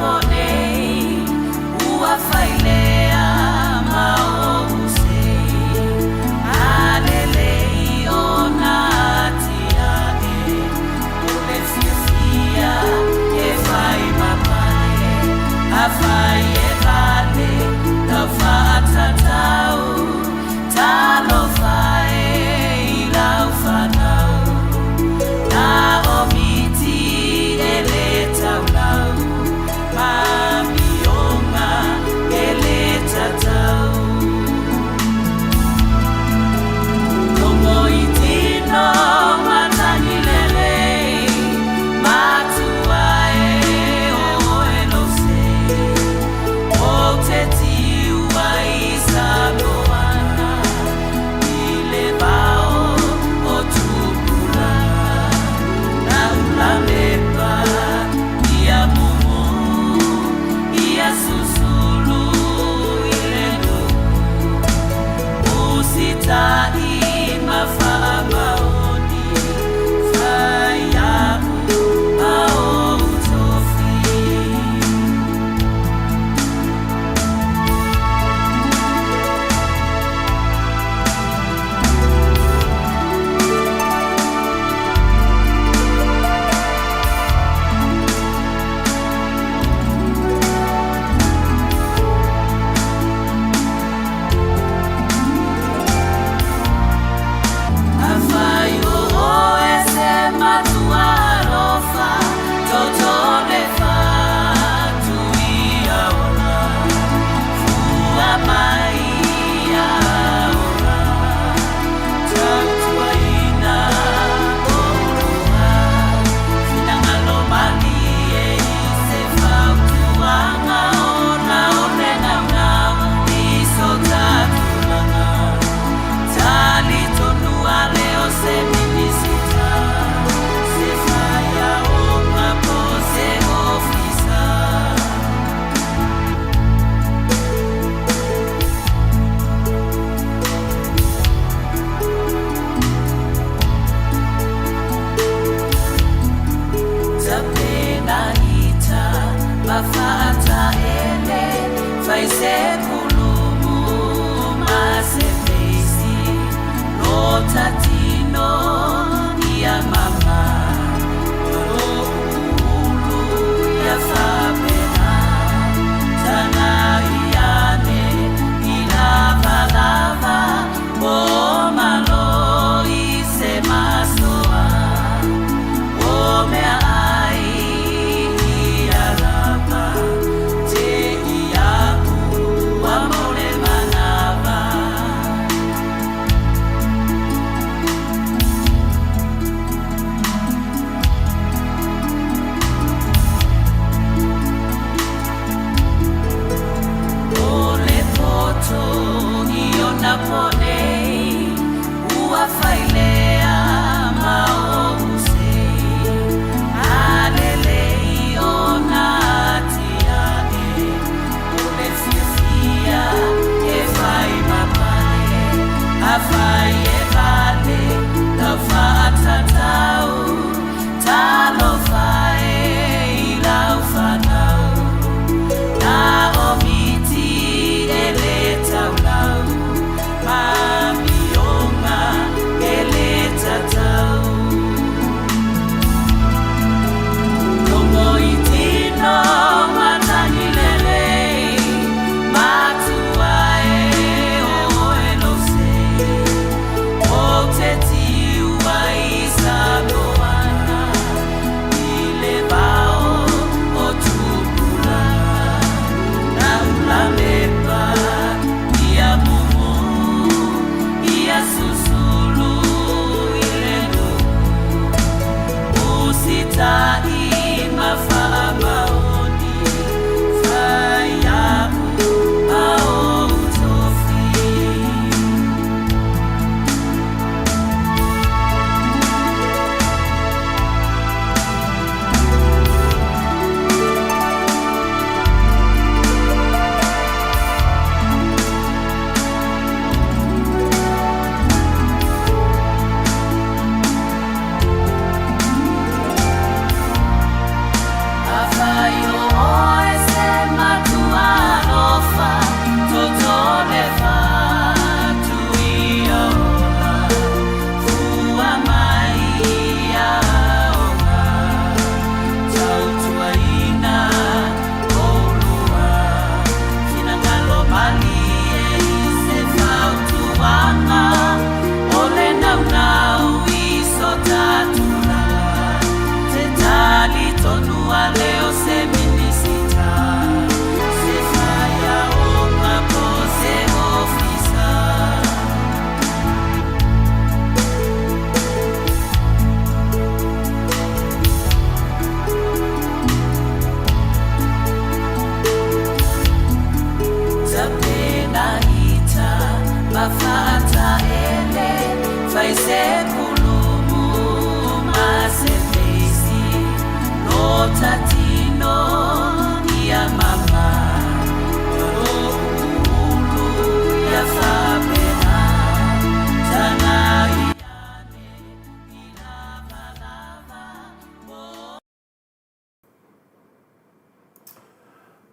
ifo nei, ua failea ma ou sei, a lelei ona atiae, o le fiafia e fai ma pale, afai e vale lau faatatau, talofa e i lau fanau, na o miti e le taulau, ma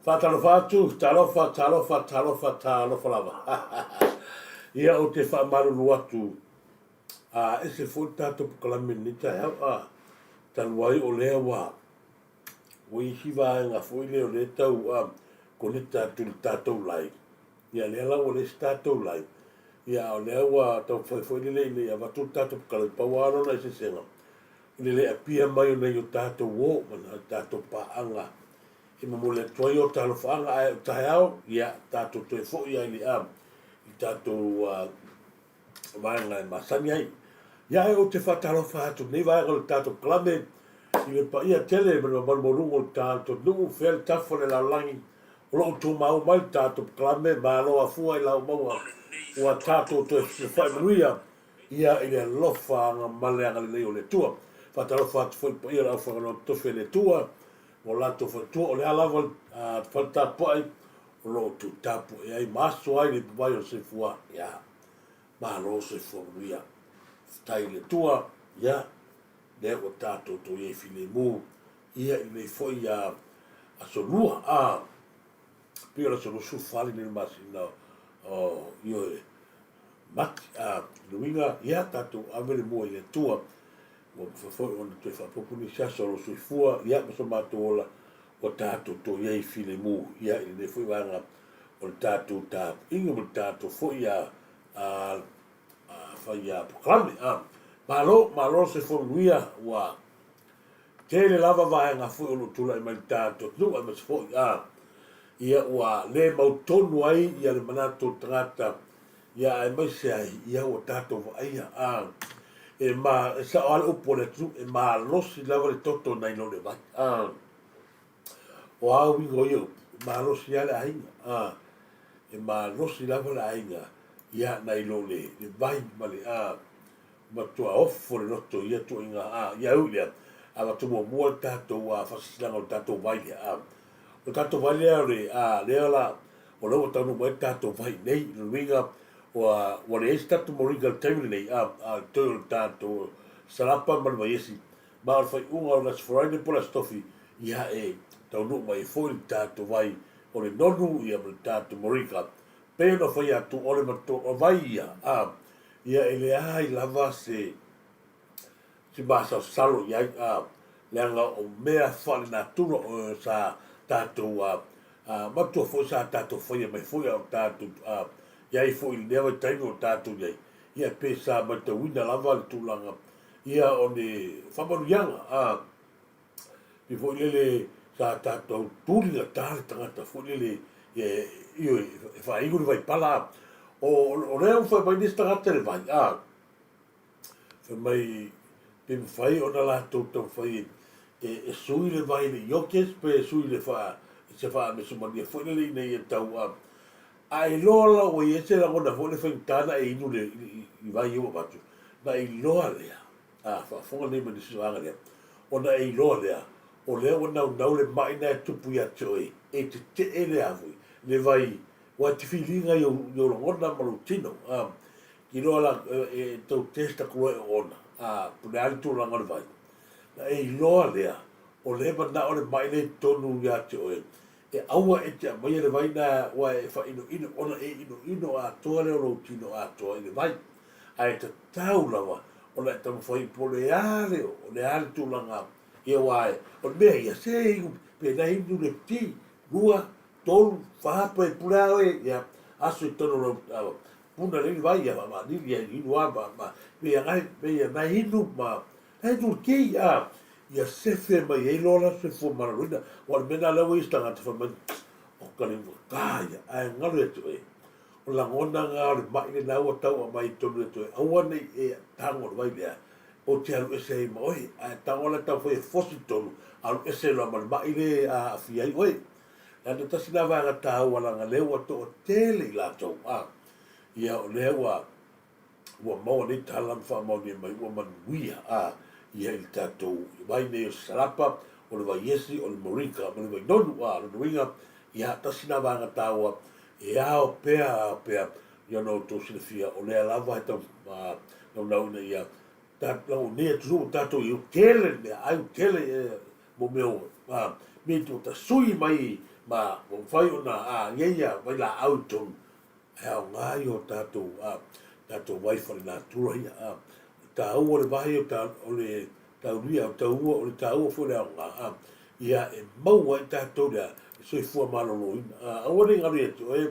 Faatalofa atu, talofa, talofa, talofa, talofa lava. Ia, ou te faamalulu atu, a ese foi le tatou polokalame i lenei taeao, a talu ai o lea ua ua i isi vaega foi lea o lea e tau a koneta atu i le tatou live. Ia, lea la ua leai se tatou live, ia, a o lea ua taumafai foi lele ina ia avatu le tatou polokalame, pau lava lona eseesega, i le le apia mai o nai o tatou uo ma nai o tatou paaga e momoli atu ai o talofaaga, ae o taeao, ia, tatou toe foi lava i le a, i tatou vaega e masani ai. Ia, ae ou te faatalofa atu i lenei vaega o le tatou kalame i le paia tele ma le mamalu maualuga o le tatou nuu, fea le tafa o le lalolagi o lo o tumau mai le tatou kalame, malo afua i lau maua ua tatou toe fesilafai manuia ia i le alofa ma le agalelei o le Atua. Faatalofa atu foi i le paia o le aufaigaluega totofi a le Atua ma o latou faletua, o le a lava le fale tapuai o lo o tuutapu i ai ma aso ai le ipuvai o le soifua, ia, malo soifua manuia. Faafetai i le Atua, ia, lea ua tatou toe i ai filemu, ia, i lenei foi aso Lua, a, pei o le aso 24 lenei o le masina o Ioe, Mati, a, le uiga, ia, tatou ave le mua i le Atua, ua mafai foi ona toe faaopoopo nisi aso o lou soifua, ia, ma so matou ola, ua tatou toe i ai filemu, ia, i lenei foi vaega o le tatou tapuaiga ma le tatou foi a, a, a fai a polokalame. A, malo, malo le soifua manuia, ua tele lava vaega foi o lo o tulai mai i le tatou atunuu, aemaise foi, a, ia, ua le mautonu ai ia le manatu o le tagata, ia, aemaise ai, ia, ua tatou vaaia, a, e ma, e sao lava le upu a le atunuu, e malosi lava le toto nai lo le vai, a. O a uiga o ia upu, e malosi lava le aiga, a, e malosi lava le aiga, ia, nai lo le, le vai ma le, a, matua ofo le loto i ia tuuaiga, a, ia ui lea, avatu muamua le tatou, a, faasilasilaga o le tatou vai lea, a. O le tatou vai lea o le, a, lea la, o lea ua taunuu mai le tatou vai nei, o lona uiga, ua, ua leai se tatou moringa i le taimi lenei, a, a toe o le tatou salapa ma le vaiesi, ma o le faaiuga o le Aso Faraile po o le Aso Tofi, ia e taunuu mai ai foi le tatou vai o le nonu, ia ma le tatou moringa. Pei ona fai atu, o le matua vai ia, a, ia e leai lava se, se masalosalo i ai, a, leaga o mea faalenatura o sa tatou a, a, matua foi sa tatou faia mai foi a o tatou a, i ai foi i lenei vaitaimi o tatou i ai, ia pe sa matauina lava le tulaga ia o le faamanuiaga, a, pei foi lele sa tatou tuligata le tagata foi lele e, ioe, e faaiu le vaipala, a, o, o lea ua fai mai nisi tagata i le vai, a, Fai mai, pe mafai ona latou taumafai e sui le vai i le Iokes pe e sui i le faa, se faamesomalia foi lele ina ia tau a, a iloa la ua i ai se lagona foi le faigata na e inu le, i vai ia ua avatu, na e iloa lea, a faafofoga nei ma nisi vaega lea, ona e iloa lea, o lea ua naunau le mai na e tupu ia te oe, e tetee le a foi, le vai, ua e te filiga i ou, i ou lagona ma lou tino, a, Iloa la e tau test atu loa e oona, a, po o le a le tulaga o le vai. Na e iloa lea, o lea e manao le mai lea i totonu ia te oe, e aua e te aumaia le vai na aua e faainoino, ona e inoino atoa lea o lou tino atoa i le vai. Ae tatau lava ona e taumafai po o le a le, o le a le tulaga, ia aua o le mea ia, se inu, pe na inu le ti, lua, tolu, fa, pe pule a oe, ia, aso i totonu o lau, Puna lei vai ia ma nili ia inu a ma ma me ia nai me ia nai inu ma nai turkey a ia sefe mai ai loa la soifua maloloina aua o le mea lena lea ua i ai se tagata fai mai o ka le ua ta ia ae galo ia te oe o lagona na o le mai lena ua tau aumai i totonu ia te oe aua nei e tago le vai lea ou te alu ese ai ma oe ae tago la taumafai e fosi i totonu alu ese loa ma le mai le aafia ai oe Leaga tasi lena vaega taua leaga lea ua toatele i latou a ia o lea ua ua maua nei tala ma faamaonia mai ua manuia a ia i le tatou vai nei o Salapa, o le Vaiesi, o le Moringa ma le Vainonu a lona uiga ia tasi lena vaega taua e ao pea ao pea ia ona outou silafia o lea lava e tau naunau ina ia tatou nei atunuu tatou i tele le meaai tele mo mea o mea ua tasui mai ma ua mafai ona a i ai ia vailaau i totonu e aoga ai o tatou a tatou vai faalenatura ia a. O le taua o le vai o ta o le taulia o taua o le taua foi o le aoga a ia e maua ai tatou le a le soifua maloloina a. Aua ne i galo ia te oe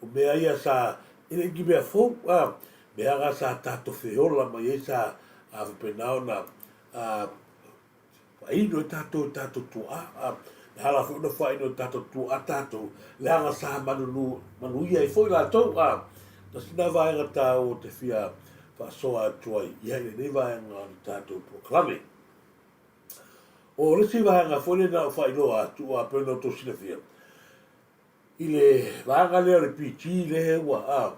o mea ia sa e le i ni mea fou a, mea na sa tatou feola mai ai sa a faapena ona a Faaino ai tatou i tatou tuaa, a le ala foi ona faaino i tatou tuaa tatou, leaga sa manunu, manuia ai foi latou, a. Tasi lena vaega taua ou te fia faasoa atu ai ia i lenei vaega o le tatou polokalame. O le isi vaega foi lea na ou faailoa atu, a pei ona outou silafia, i le vaega lea o le PG lea ua, a,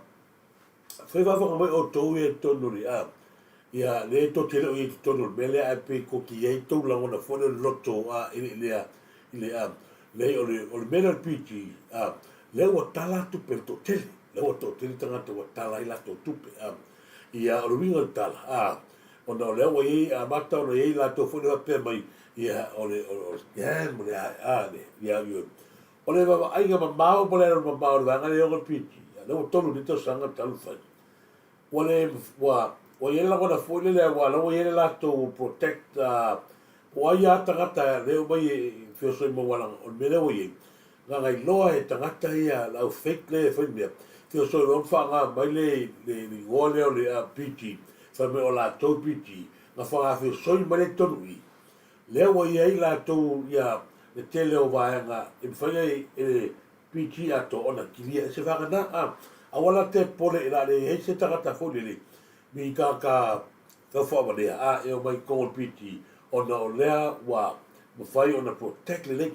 Fai faafofoga mai outou ia i totonu o le, a, ia, lea tou te le o i ai i totonu o le mea lea, ae pei tou te i ai tou lagona foi lea o le loto, a, i le, i le, a, i le, a, leai, o le, o le mea lea o le PG, a, lea ua tala tupe a le toatele, lea ua toatele tagata ua tala ai latou tupe, a. Ia, o le uiga o le tala, a, ona o lea ua i ai, amata ona i ai latou foi lea faapea mai, ia, o le, o le scam, o le a, a, le, ia, ioe. O le vaavaaiga mamao ma le alu mamao o le vaega lea e ono piti, lea ua 3 nei tausaga talu fai. Ua le, ua, ua i ai le lagona foi lele aua o la ua i ai le latou protect, po o ai lava tagata lea e omai e feoso i mauala, o le mea lea ua i ai, gagailoa he tagata ia le au fake lea e fai mea, feoso loa ma faaaoga mai le, le, le igoa lea o le PG, fai mai o latou PG, na faagafeosoi mai lea i totonu i i. Lea ua i ai latou ia le tele o vaega e mafai ai e le PG atoa ona kilia i se vaega na. A, aua la te popole i la le i ai se tagata foi lele mi tagata tau faavalea a e omai i totonu o le PG ona o lea ua mafai ona protect lelei.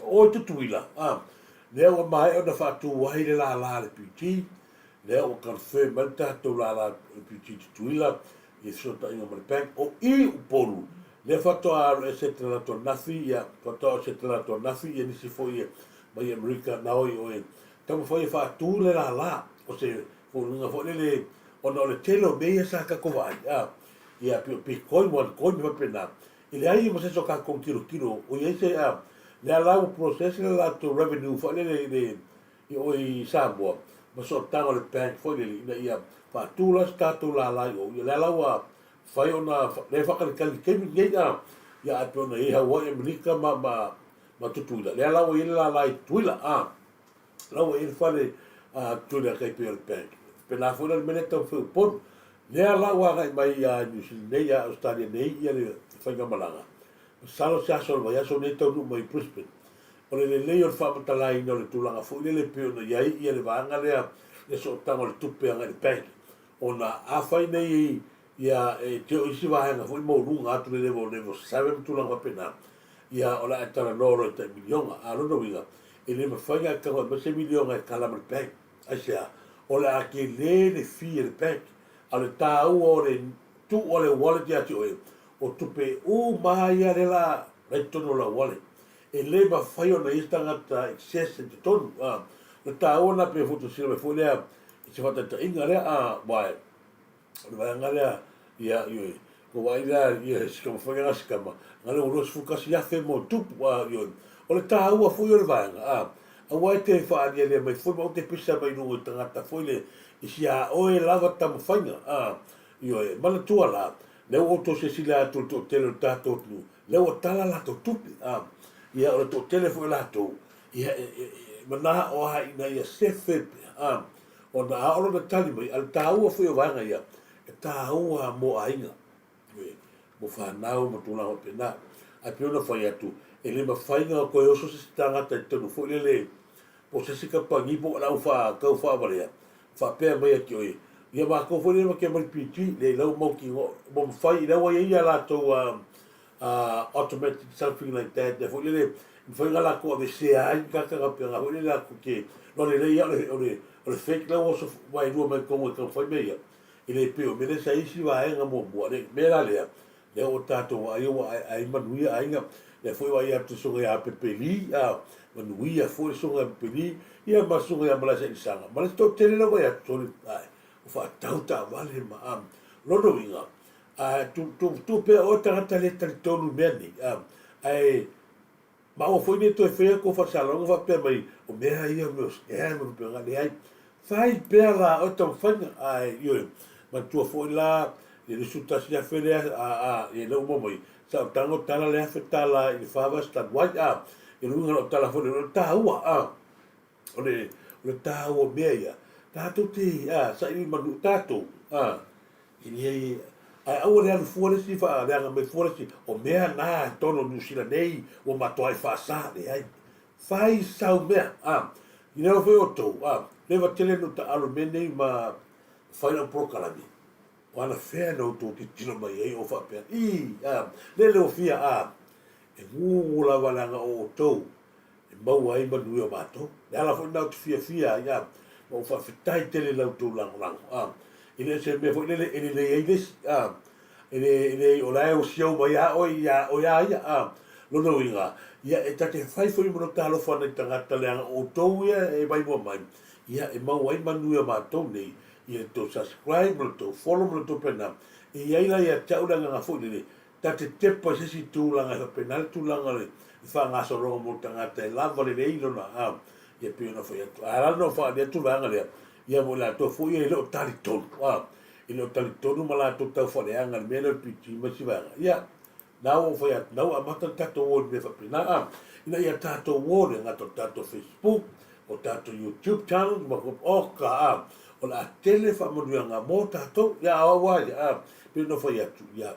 O Tutuila, a, lea ua maea ona faatu ai le lala a le PG, lea ua confirm mai le tatou lala a le PG Tutuila i fesootaiga ma le bank. O i Upolu, lea faatoa alu ese te latou nafi, ia, faatoa ese te latou nafi, ia nisi foi e mai Amerika na oi oe taumafai e faatu le lala o se foliga foi lele ona o le tele o mea ia sa tatou vaai, a, ia pei o Bitcoin, OneCoin ma faapena. E leai ma se isi o tatou tilotilo o i ai se a lea la ua process le latou revenue foi lele i le i o i Samoa ma sootaga o le bank foi lele ina ia faatu la se tatou lala i o ia lea la ua fai ona lea e faatalitali i le taimi lenei a ia ae pei ona i ai Hawaii Amerika ma ma ma Tutuila lea la ua i ai le lala i Tutuila a La ua i ai le fale a Tutuila tai pei o le bank. Faapena foi la le mea lea e taumafai Upolu. Lea la ua agai mai ia New Zealand nei, ia Australia nei ia le faigamalaga. Masalo se aso o le vaiaso nei e taunuu mai i Brisbane. O le lelei o le faamatalaina o le tulaga foi lele e pei ona i ai ia le vaega lea le sootaga o le tupe agai i le bank. Ona afai nei ia e te o isi vaega foi maualuga atu le level level 7 ma tulaga faapena, ia o le a e talanoa loa i tai miliona. A o lona uiga, e le mafai ona e tago mai se miliona e kala ma le bank. Aisea? O le a tele le fee a le bank. A o le taua o le tuu a le wallet ia te oe, o tupe uma lava ia lea la la i totonu o lau wallet. E le mafai ona i ai se tagata access i totonu. A, o le taua lena pei foi silasila mai foi lea i se faataitaiga lea, a, aua O le vaega lea, ia, ioe, ua vaai lea, ia, he sikama foi lea sikama, na le ua 21,000 mo tupu, a, ioe. O le taua foi o le vaega, a, aua e te faalialia mai foi ma ou te pisa mai luga i tagata foi le, i si a oe lava taumafaiga, a, ioe, manatua la, lea ua outou silasila atu i le toatele o le tatou atunuu, lea ua tala latou tupe, a, ia, o le toatele foi o latou, ia, e, e, e manao lava ina ia sefe pea, a, Ona a oo lona tali mai, a o le taua foi o vaega ia, e taua mo aiga, mo fanau ma tulaga faapena. Ae pei ona fai atu, e le mafai ona toe oso se isi tagata i totonu foi lele po o se isi kamupani po o le au tau faavalea, faapea mai ia te oe, ia matou foi lea matou te aumai le PG, leai la ua mautinoa, ua mafai, la ua i ai a latou automatic something like that mea foi lele mafai ona latou aveesea ai ni tagata faapena foi lele latou te iloa lelei lava o le o le fake la ua oso waelua mai totonu e taumafai mea ia e le pei o mea lea sa i ai isi vaega muamua le mea la lea lea ua tatou vaai ua aeae manuia aiga lea foi vaai atu le susuga ia Pepeli a manuia foi le susuga ia Pepeli ia ma le susuga ia Malaesaisaga ma le toatele la vaai atu sole ae ua faatau taavale ma a lona uiga A tu, tu, tu pea oe tagata le talitonu i mea nei, a, ae Ma aua foi ne i toe faia kou faasalalauga faapea mai, o mea ia o mea o scam ma faapena, leai. Fai pea la oe taumafaiga, ae, ioe, manatua foi la i le 21,000 lea, a, a, ia ina ua maua mai, sa ou tago tala le $1,000 i le fa vaiaso talu ai, a. I le uiga o lau tala foi lea, o le taua, a, o le, o le taua o mea ia, tatou te, a, saili manu, tatou, a, E leai, ae aua le alu fua le isi faaleaga mai fua le isi, o mea na i totonu o Niu Sila nei ua matuai faasa, leai. Fai sau mea, a. I lea foi outou, a, leva tele ona ou taaalo i mea nei ma fai lau polokalame, o anafea na outou tilotilo mai ai o faapea, i, a, lele ua fia, a, e gugu lava leaga o outou e maua ai manuia o matou. Le ala foi lena ou te fiafia ai, a, ma ou faafetai tele i la outou lagolago, a. E le o se mea foi lele e lelei ai le isi, a, e le, e leai, o la e osiau mai lava oe ia oe a ia, a. Lona uiga, ia e ta te fai foi ma lota alofa nai tagata leaga o outou ia e maimoa mai, ia e maua ai manuia o matou nei, i le tou subscribe ma le tou follow ma le tou pena. E i ai la ia te au le agaga foi lele, Ta te tepa i se isi tulaga e faapena le tulaga o le faagasologa mo le tagata e lava lelei lona a, ia pei ona fai atu. Ae ala ona ou faaali atu le vaega lea, ia mo i latou foi ia e le o talitonu, a, e le o talitonu ma latou tau faaleaga i le mea lea o le PG ma isi vaega. Ia, na ua ou fai atu, na ua amata le tatou o i le mea faapena, a, ina ia tatou o le gata o le tatou Facebook, o tatou YouTube channel, ma, oka, a, o le a tele faamanuiaga mo tatou, ia, a o au lava ia, a, pei ona fai atu, ia,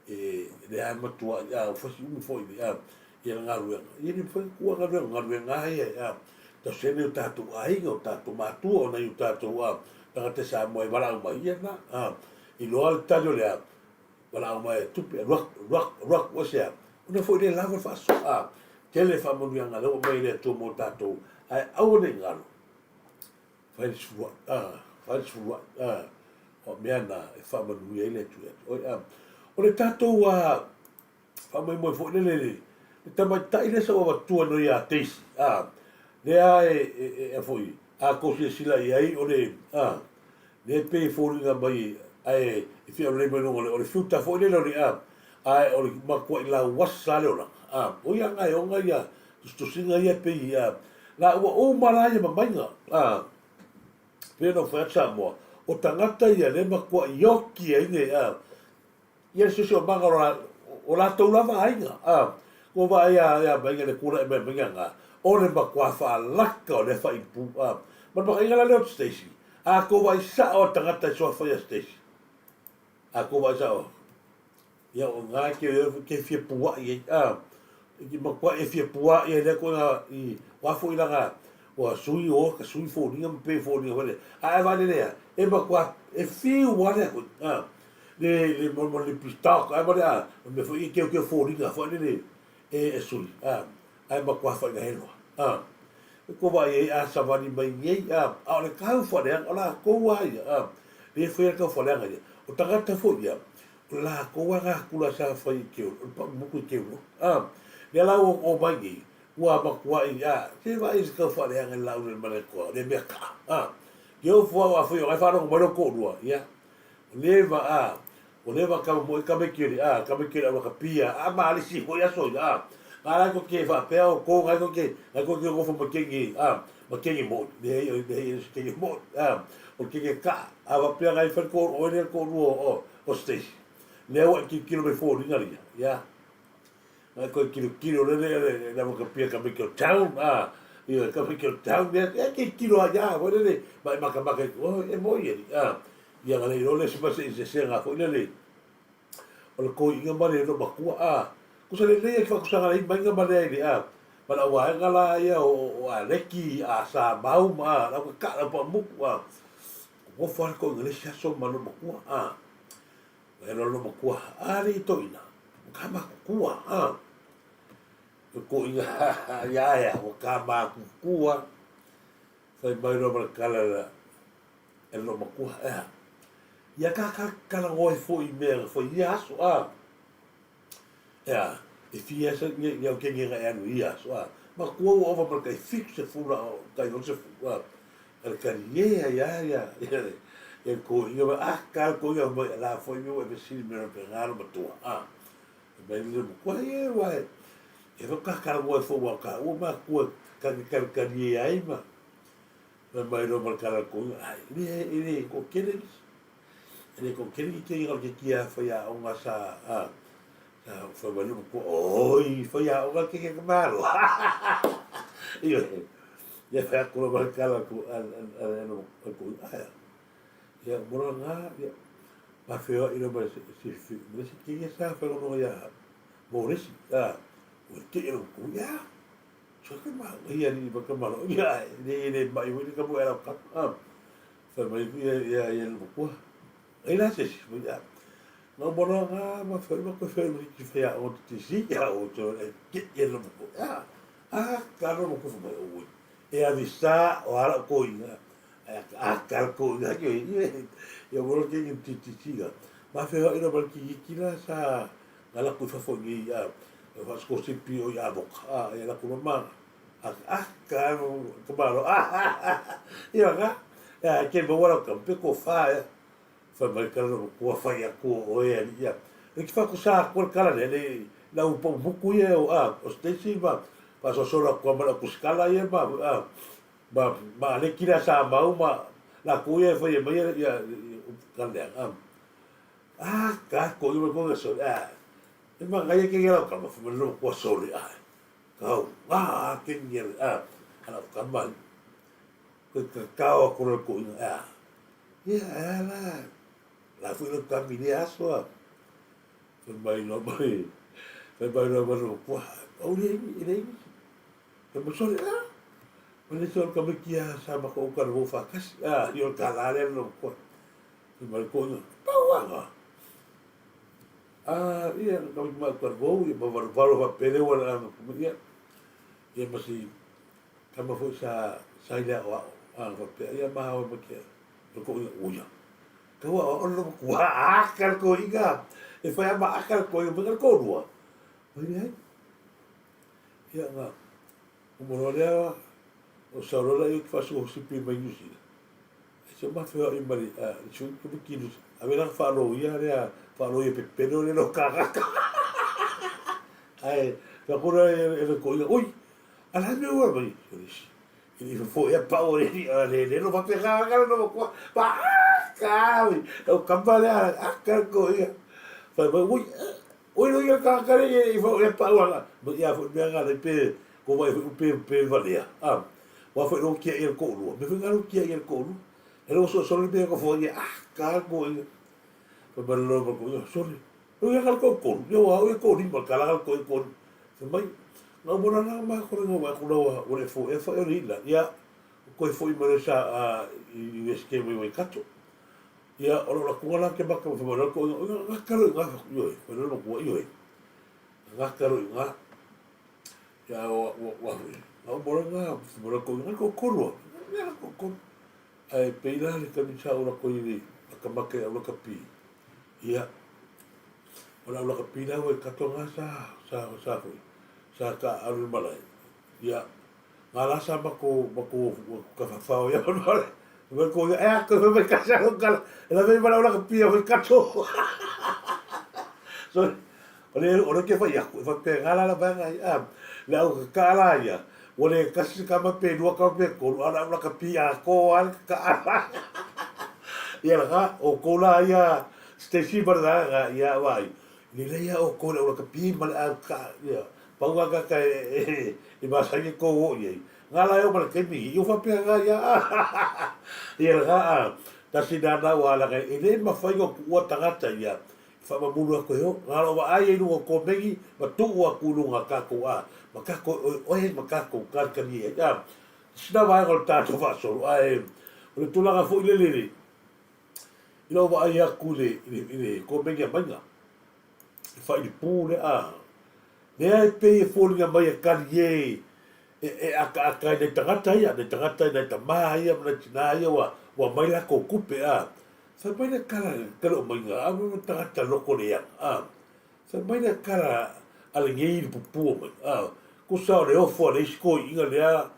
e lea e matua a ua fasi umi foi le a ia le galuega ia le mafai kua galuega galuega a ia a tausi ai o tatou aiga o tatou matua o nai o tatou a tagata Samoa e valaau mai ia na a iloa le tali o le a valaau mai e tupe alu atu alu atu alu atu ese a ona foi le lava le faasoa a tele faamanuiaga lea ua aumai e le Atua mo tatou ae aua ne i galo Fai le sefuluai, a, fai le sefuluai, a, o mea na e faamanuia ai le Atua ia te oe, a. O le tatou a, faamoemoe foi lele le, le tamaitai lea sa ou avatua nei ia Daisy, a, lea e, e, e, a foi, a tou silasila i ai, o le, a, lea e pei e foliga mai, ae e fia alu lelei mai luga o le, o le filter foi lele o le, a, ae o le matuai lauasa lava le olaga, a, o ia gaeoga ia, tusitusiga ia e pei a la ua uma la ia mamaiga a pei ona fai atu Samoa o tagata ia le matuai ioki ai le a ia le siosiomaga o la o latou lava aiga a ua vaai a ia maiga le tulai mai maiga na o le matua faalaka o lea faaipu a ma le makaiga la lea o Stacy a tou vaai sao a tagata e suafa ia Stacy a tou vaai sao. Ia o ina e te fia pua'i ai, a, e te matuai e fia pua'i ai lea koe i, o a foi lana, ua sui o, ka sui foliga ma pei foliga foi lea, ae a vaai lelei lava, e matua, e fiu lava lea koe, a, le, le, mo, mo le pistok, a ma le, a, o le mea foi e keokeo foliga foi lele e, e sui, a, ae matua fainaheloa, a. E kou vaai ai a savali mai nei, a, a o le kau faaleaga, o latou lava ia, a, le faia le kau faaleaga ia, o tagata foi ia, O latou a gakula sa fai i ke o le paʻu i ke ulo. A, lea la ua o mai nei, ua matuai, a, se vaai i se tau faaleaga i le laau le malekoa, le mea kaa. A, ke ofo au a fai o ngai faalogo mai lou toalua, ia, o leva, a, o leva kama moi kama i kele, a, kama i kele au kapia, a malisi foi aso ia, a, nga lai ko ke faapea o ko ngai ko ke, ngai ko ke gofo ma kenge, a, ma kenge moi, leai, leai, le se kenge moi, a, o kenge kaa, a faapea ngai fai ko oe le toalua o, o Stacy. Lea ua e tilotilo mai foliga ia, ia. Ngai koe tilotilo le le le le ka pia ka make town, a, ia ka make town ia, e tilotilo a ia, foi le le, ma e makamaka i oh, e moi e a. Ia nga le ilo le se ma se se se nga foi le le. O le koiga ma le lo matua, a. Kusa le le e whakusanga i mainga ma le ai a. Ma la waenga la ia o, o Aleki, a sa mau ma, la ka ka la pa muku, a. Nofo lava le toeaina le isi aso ma lona matua, a. Mai loa lona matua, a alii toeaina, ua ka matutua, a. O le toeaina, ia ea, ua ka matutua. Fai mai loa ma le tala e lona matua, ea. Ia ka ka talanoa ai foi i mea na fai i ia aso, a. Ea, e fia esa ia ia o kenge nga e alu i ia aso, a. Matua ua ova ma le tai 70 la o tai 80, a. A le tali, ie, ia, ia, ia, ia le toeaina mai, a, ka le toeaina mai, a la foi mea ua e fesili mai loa pea, nga lo matua, a. Fai mai le matua, ie, ua e. E whakakarawa e whaua ka ua makua karikalikali e ai ma ma mai loa ma le kala ko ai le e le ko kele e le ko kele ki ke ke kia whai a onga sa a sa whai mai loa ko oi whai a onga ke ke malo iyo ia whai a kura ma le kala ko a a a ko ai ia mora nga ia ma whewa i loa ma se se se se ke sa whai ngono ia Morisi, ā, ua te ero ko ia. So ke ma, ia ni ma ka malo, ia, ne ne mai wini ka mo era ka, ā, whai mai ku ia, ia, ia no kua. Ai la se si, ia. Ngā mora ngā, ma whai ma koe whai ki whai a o te si, ia o te e ke ia no ko, ia. A, ka no ko whai o ui. E a visa o ara ko ia. A ka ko ia ki ia, ia mora ke ki ti ti ga. Ma whai ina ma ki ki la sa Nga laku i fafo i a whaskosipi o i Avoka, a ia laku mama, a a ka ka malo, a a a ia ka, ia ke maua lau ka pe ko wha ia, whai mai ka raro kua whai a ko o e ani ia. E ki whaku sa kua kala le le lau pa muku ia o a o Stacy ma pa so sola kua mala kuskala ia ma a ma ma le kila sa mau ma la ku ia whai mai ia ia ka le a. Ah, ka ko i ko so ah. E ma ngai ke ngela ka ma fu lo ko so le ah. Ka ah ke ngela ah. Ala ka ma ko ka ka o ko ko ah. Ia ala. La fu lo ka mi le aso. Fai mai lo mai. Fai mai lo mai lo ko. Au le le. Fai mai so le ah. Ma le so ka me kia sa ma ko ka ro fa kasi. Ah, yo ka la le lo ko. Fai mai ko ia, Pau anga! A, ia, na kawiki mai ka vou, ia ma valu valu fa pele ua le anga kuma ia. Ia ma si kama foi sa sa ile ao ao, a fa pe ia ma hawa ma kia. Ma ko ia, o ia. Ka ua o lo ku ha a ka ko inga. E fai ama a ka ko ia ma ka ko rua. Mai le ai. Ia nga, umoro lea o sa rola ia ki fasu o sipi mai New Zealand. Se ma feoai ma le sui ke miki ave la faaloia lea faaloia pepelo le lo kagaka ae fakura e le ko ia oi ala me ua mai i i fo ia pa o le a le le lo fa pe ka ka no ko pa ka o kamba le a ka ko ia fa ba oi oi lo ia ka ka le i fo ia pa ua ma ia fo me nga le pe ko vai fo pe pe valea a Ua foi lo kia ia ko lua. Me foi ngalo kia ia ko lua. E lo so so le pe ko fo ia ah ka ko ia. Fa ba lo ba ko ia sorry. O ia ka ko ko. Ia wa o ko ni ba ka la ko ko. Fa mai nga mo na ma ko ngo wa ko lo wa le fo e fo e ri la. Ia ko e fo i ma sa a i USK mo i kato. Ia o lo la ko la ke ba ko fa ba ko nga ka lo nga yo e. Fa lo ko yo e. Nga ka lo nga Ia ua ua ua hui. Ngā umora ngā, umora ko ngā ko korua. Ngā ko koru. Ai peila le kamisa ora ko i makamake au laka pi. Ia. Ora au laka pi la ua kato ngā sa sa sa hui. Sa ka aru malai. Ia. Ngā la sa mako mako ka whawhao ia manu ale. Mai ko ia, e ko mai ka sa kala. E la vei mala ora ka pi au kato. So, O le, o le ke whai aku, e whai ngā rara whai ngai, a, le au ka ka la ia, o le kasi ka ma pe lua ka pe kolu, a la ka pi a ko a ka a Ia la ka, o ko la ia, Stacy ma la nga ia wai, ni le ia o ko le o ka pi ma le a ka, ia, pau a ka ka e, e, e ma sa ko o ia. Ngā la e o ma le kemi, i o whapea ngā ia, ia la ka, a, tasi nā nā wā la ka, e le mawhai o kuua tangata ia, Whamamuru aku he o, ngā rawa ai i runga ko Mengi, ma tuu aku i runga kākou a, ma kākou oi oe, ma kākou kalikali ai a. Sina vaega o le tātou faasolo, a e, o le tulaga foi le lele, i lau vaai aku i le, i le, i le komegi a maiga, e whai le pū le a, lea e pei e fōlinga mai e kali e, e, e aka aka i nei tangata ia, nei tangata i nei tamā ia, ma nei tinā ia, ua, ua mai lākou kupe a, Fai mai le kala ka le omaiga a me tagata loko le ianga a fai mai le kala a le ngei le pupua mai a kusa o le ofo a le isi koiiga lea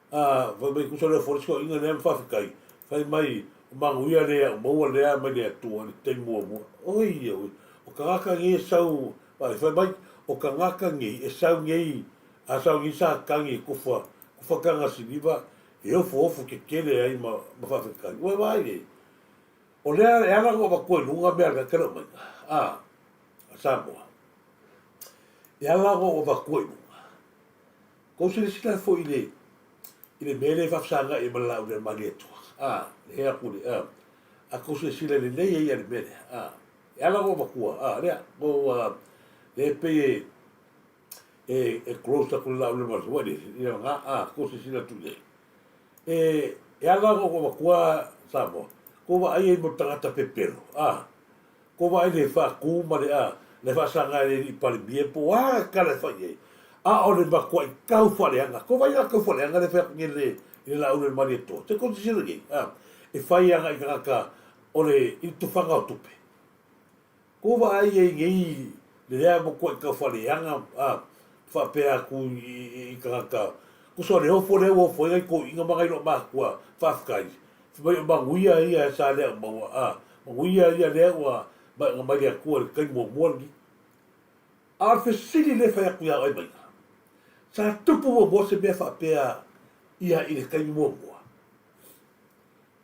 a fai mai kusa o le ofo a le isi koiiga lea ma faafetai fai mai o manuia lea o maua lea mai le Atua i le taimi muamua oi oi o kagaka ngei e sau fai mai o kagaka ngei e sau ngei. A sauni sa kagi e kufa, kufa kaga siliva e ofuofu kekele ai ma, ma faafetai. Ua e vaai nei, o lea e ala ona ou avatua i luga mea lea ke leo maiga, a, a Samoa. E ala ona ou avatua i luga. Kou silasila foi i le, i le mea lea e faafesagai ai ma le laau lea Malietoa, a, le hea aku le, a, a kou silasila i lenei ai a le mea lea, a, e ala ona ou avatua, a, lea, kou, a, lea e pei e, e, e close atu le laau le maso wai le ia nga a ko se sila tu le e e ala ko ko kua Samoa ko wa ai mo tangata pepelo a ko wa ai le fa ku ma le a le fa sanga le i pale bie po a ka le fa ye a o le ma ko i kau fa le anga ko vai la kau fa le anga le fa nge le le laau le mali to te ko se sila a e fai anga i ka o le i tufanga o tupe Ko vaai ai nei le lea mo koe ka whaleanga, a, whaapea aku i tagata, kusa o le ofo lea ua ofo ai ngai koiina ma ngai loo makua, faafetai, fai mai o manuia ia sa lea ua maua, a, manuia ia lea ua maega mai le Atua i le taimi muamua lenei. A o le fesili lea e fai atu ia oe Maina, sa tupu muamua se mea faapea ia i le taimi muamua?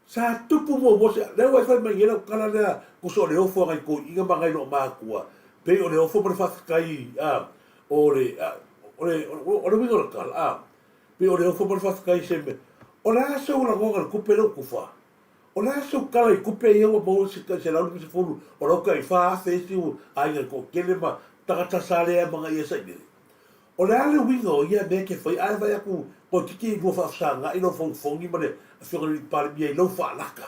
Sa tupu muamua se, lea ua e fai mai nei lau tala lea, tusa o le ofo a nai toeaiina ma nai loomatua, pei o le ofo ma le faafetai, a, o le, a, o le, o le uiga o le tala, a, pei o le ofo ma le faafetai i se mea. O le a sou lagona i le tupe lea ua tufa? O le a sou tala i tupe ia ua maua se $150, o lau tai $4,000 isi aiga e toatele ma tagata sa le amanaia sailele? O le a le uiga o ia mea e te fai ae vaai atu toeitiiti lua faafesagai lou fogifogi ma le afioga i le Palemia i lou faalaka,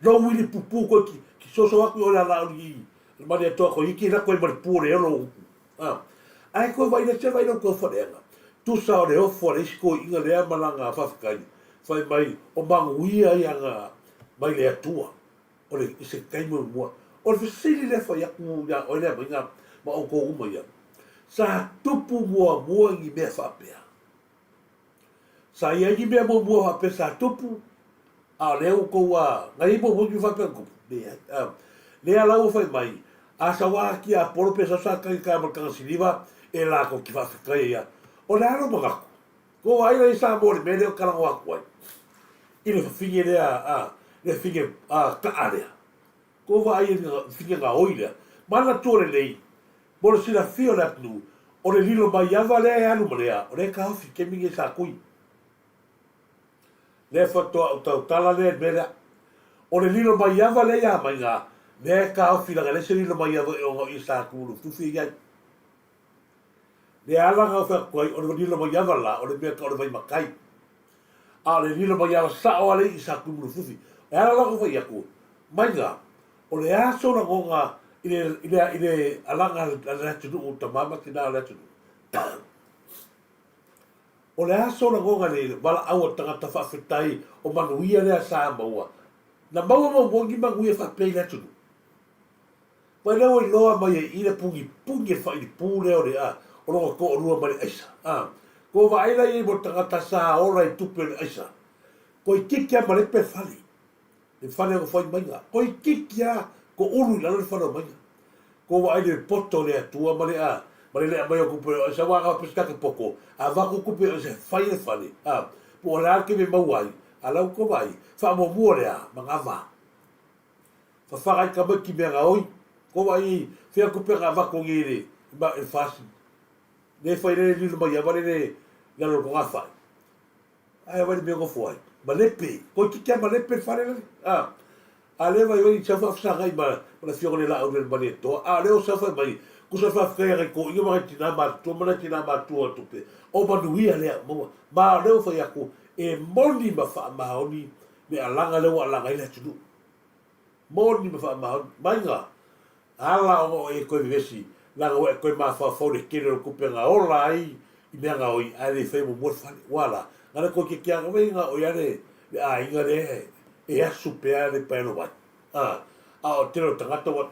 lou uili pupu koe ki soso atu i o le alauli i Malietoa toeitiiti lako ai ma le pu o le olo upu a. Ae koe vaai lea se vaai lou taufaaleaga tusa o le ofo a le isi toeaiina lea ma lana faafetai fai mai o manuia ia na mai le Atua. O le, i se taimi muamua. O le fesili lea e fai atu ia oe lea maiga ma outou uma ia, sa tupu muamua ni mea faapea? Sa i ai ni mea muamua faapea sa tupu, a o lea ua outou a, na i ai muamua ni mea faapea na tupu? Leai. A, lea la ua fai mai, a sau a ki Apolo pe sau sa tagita ma le tagasiliva e latou te faafetai ai ia. O le a lou manatu? Ko ai la i Samoa le mea lea o talanoa atu ai i le fafine lea a le fafine a kaa lea. Ko vaai i le fafine gaoi lea. Manatua lelei, mo le silafia o le atunuu, o le lilo mai ava lea e alu ma lea, o lea e taofi i taimi nei sa tui. Lea faatoa ou tautala lea i le mea lea. O le lilo mai ava lea ia maiga, lea e taofi leaga e leai se lilo mai ava i ona o ia sa tu lufilufi i ai. Le ala na fai atu ai, o le lilo maiava la, o le mea tau o le vaimatai. A o le lilo maiava sao lava le i sa Tuimulufufi. E ala la ona fai atu, maiga, o le a sou lagona i le, i le, i le alaga a le atunuu, tama ma tina o le atunuu. O le a sou lagona i le valaau a tagata faafetai o manuia lea sa maua. Na maua muamua ni manuia faapea i le atunuu. Mai lea ua iloa mai ai i le pugipuni e failipū lea o le a, o lona toalua ma le aisa. A, ko vaai la iai mo le tagata sa ola i tupe o le aisa. Toeitiiti a malepe le fale, le fale o fai maiga. Toeitiiti a ko ulu i lalo le fale o maiga. Ko vaai le poto o le Atua ma le a, ma le lea mai o tupe o aisa, ua aga pe se poto, a vaku tupe o aisa e fai le fale, a, po o le a le taimi e maua ai, a la ua ko vaai, faamuamua le a, ma ngava. Fafaga i tamaiti mea gaoi. Ko wa i fea kupe nga avatu ngi le ma le fasi. Le fai le lilo mai ava le le lalo ko nga fai. Ai wa le mea ngofo ai. Malepe. Ko ki kia malepe le fale le. A. A le vai vai sa fa sa ngai ma ma le fioga le la au le male toa. A le o sa fa mai kusa fa fa ngai ko inga ma tina ma tua ma tina ma tua tupe. O manuia lea maua. Ma le o fai aku e moni ma fa maoni me alaga lea ua alaga ai le atunuu. Moni ma faamaoni mai nga ala ona o e koe vevesi, leaga ua e koe mafaufau le tele o le tupe nga ola ai i mea gaoi ae le fai muamua le fale. Ua ala, nga le koe kekeaga wei nga oia le le aiga lea e asu pea le paelo vai. A, a o tele o tagata ua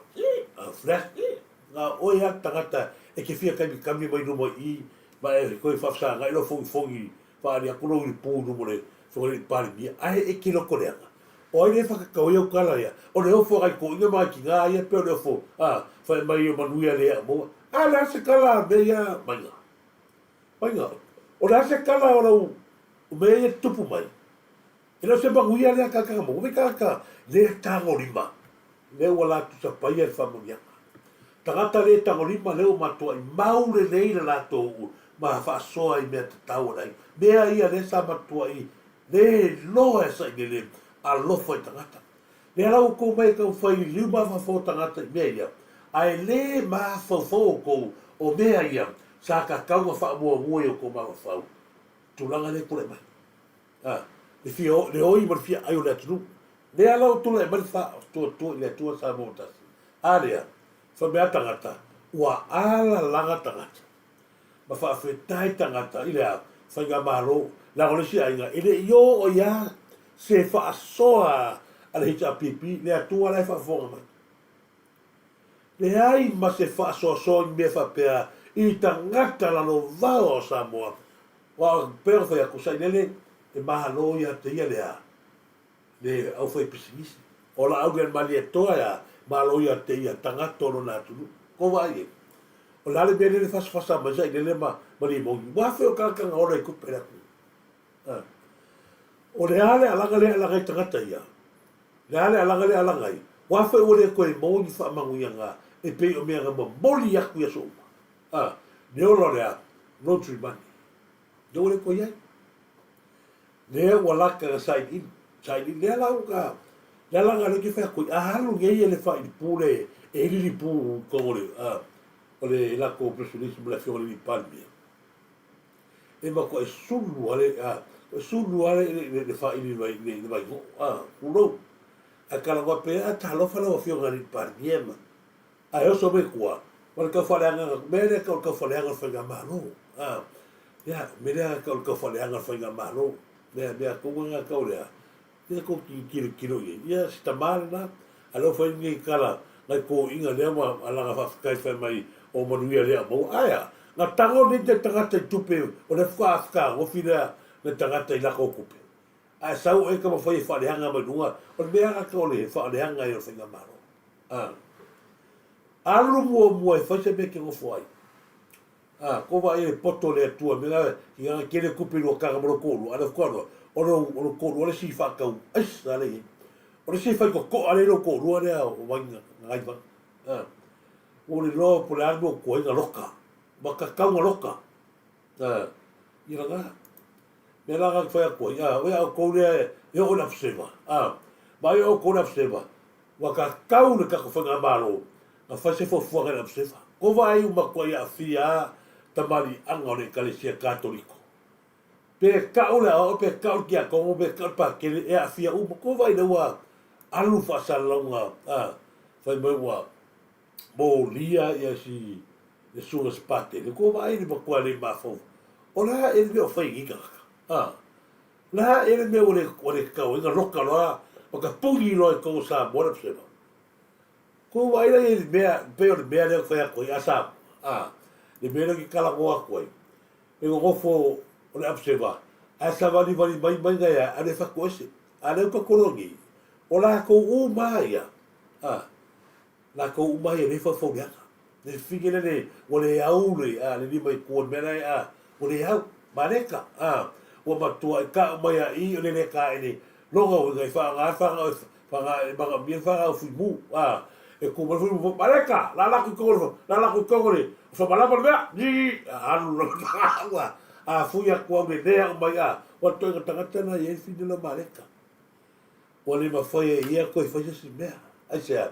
a flash nga oe a tagata e ke fia kamikami mai luma i ma e koe faafesagai lou fogifogi Whaari aku lou i pū i luma o le whare i Parimia, ae e ki loko leaga. O ai le whakakau i au kala ia, o le ofo ai ko inga mai ki ngā ia pe o le ofo, a, whai mai o manuia le ia moa. A le a se kala a me ia mainga. Mainga. O le a se tala o lau mea ia tutupu mai, e le o se manuia lea tagata na maua. Vai tagata le tagolima, lea ua latou sapaia le faamanuiaga. Tagata le tagolima lea ua matuai mau lelei le latou ma faasoa i mea tatau a le aiga. Mea ia lea sa matuai le iloa e sailele alofa i tagata. Lea la ua outou mai e taumafai liliu mafaufau o tagata i mea ia, ae le mafaufau outou o mea ia sa tatau ona faamuamua i outou mafaufau, tulaga lea e tulai mai. A, le fia, le oi ma le fia ai o le atunuu. Lea la ua tulai mai le faatuatua i le Atua Samoa ua tasi. A lea, fai mai a tagata, ua alalaga tagata. Ma faafetai tagata i le a, Faigamalo, leaga o le isi aiga, e le i oo i a se faasoa a le HRPP, le Atua la e faafofoga mai. Leai ma se faasoasoa i mea faapea i tagata lalovaoa o Samoa, aua pei ona fai atu, sailele e malo ia te ia le a, le aufaipisinisi. O laau lea Malietoa e a, malo ia te ia tagata o lona atunuu. Kou vaai i ai. O le a le mea lea le fasafasa mai sailele ma limoni? Ua afe o tagata na ola i tupe i le atunuu. A. O le a le alaga lea e alaga ai tagata ia? Le a le alaga lea e alaga ai? Ua afe ua le toe maua ni faamanuiaga e pei o mea na momoli atu i aso uma. A. Le ola o le a? Laundry money. Lea ua le toe i ai. Lea ua laka na sailiili, sailiili. Lea la ua lea la na lea ke fai atu ai, a alu nei e le failipu le, e ili lipu i totonu o le, a, o le latou press release ma le afioga i le alii Palemia. E matuai sulu lava le, a, sulu lava le, le, le faili i le, le vainoo, a, tulou. Ae talanoa pea, a, talofa lau afioga i le alii Palemia ma, Ae oso mai tua, ma le taufaaleagaga, mea lea tau o le taufaaleaga o le faigamalo. A, ia, mea lea tau o le taufaaleaga o le faigamalo. Mea, mea tonu lena tau lea, ia tou tilotilo i ai. Ia, si tama lena, a lea ua fai nei tala, nai toeaiina lea ua alaga faafetai fai mai o manuia lea o maua. Ae a, na tago nei te tagata i tupe, o lea faatoa fetagofi lea nai tagata i latou tupe. Ae sau oe taumafai e faaleaga mai luga, o le mea lava tau o le faaleaga ia o le faigamalo. A. Alu muamua e fai se mea e te nofo ai. A, ko vaai e poto le Atua mea na i ana tele tupe i lua taga ma lou toalua, a lea faatoa loa, o lou, o lou toalua le isi faatau aisa lea i ai. O le isi faitotoa lea i lou toalua lea o Gagaivaga. A, ua le iloa po o le a le mea ua tuai na loka, ma tatau na loka. A, ia lena. Mea la na fai atu ai, a, oe a outou lea e oo i le afu-seva, a, vaai outou i le afu-seva, Ua tatau le tatou faigamalo na fai se fuafuaga i le Amuseva. Ko vaai ua matuai aafia a tamaliiaga o le Ekalesia Katoliko. Pe kau le aoao pe kau le tiakono pe kau le pakele e aafia uma. Ko vaai lea ua alu faasalalauga a fai mai ua molia ia si le susuga se patele. Ko vaai le matua le mafaufau. O le a ea le mea o fai e nei tagata? A. La ea le mea ua le ua le tatau ai na loka loa ma ka puni loa i totonu o Samoa le Absema. Kou vaai la i le mea, pei o le mea lea ou te fai atu ai, a Samoa, a, le mea lea ou te talanoa atu ai, le nonofo o le Absema, ae savalivali mai mai na ia, alu e fatoese. A lea ua tatou iloa nei, o latou uma lava ia, a, Latou uma ai e le faufauleaga. Le fine lea le, ua le au le, a, le lima i tua i le mea la e, a, ua le au. Maleka, a, ua matua i kau mai a i o le le kaele, lona uiga i whaanga whaanga e, whaanga e manaomia le whaanga o fuimu, a, e ku mai fuimu, Maleka, la la ku i kongo le, la la ku i kongo le, whamalama le mea, ni, alu la, ua, a fui atu au le lea o mai, a, ua toenga tagata na i ai le fine lea o Maleka. Ua le mafai e ia toe fai se isi mea. Aisea?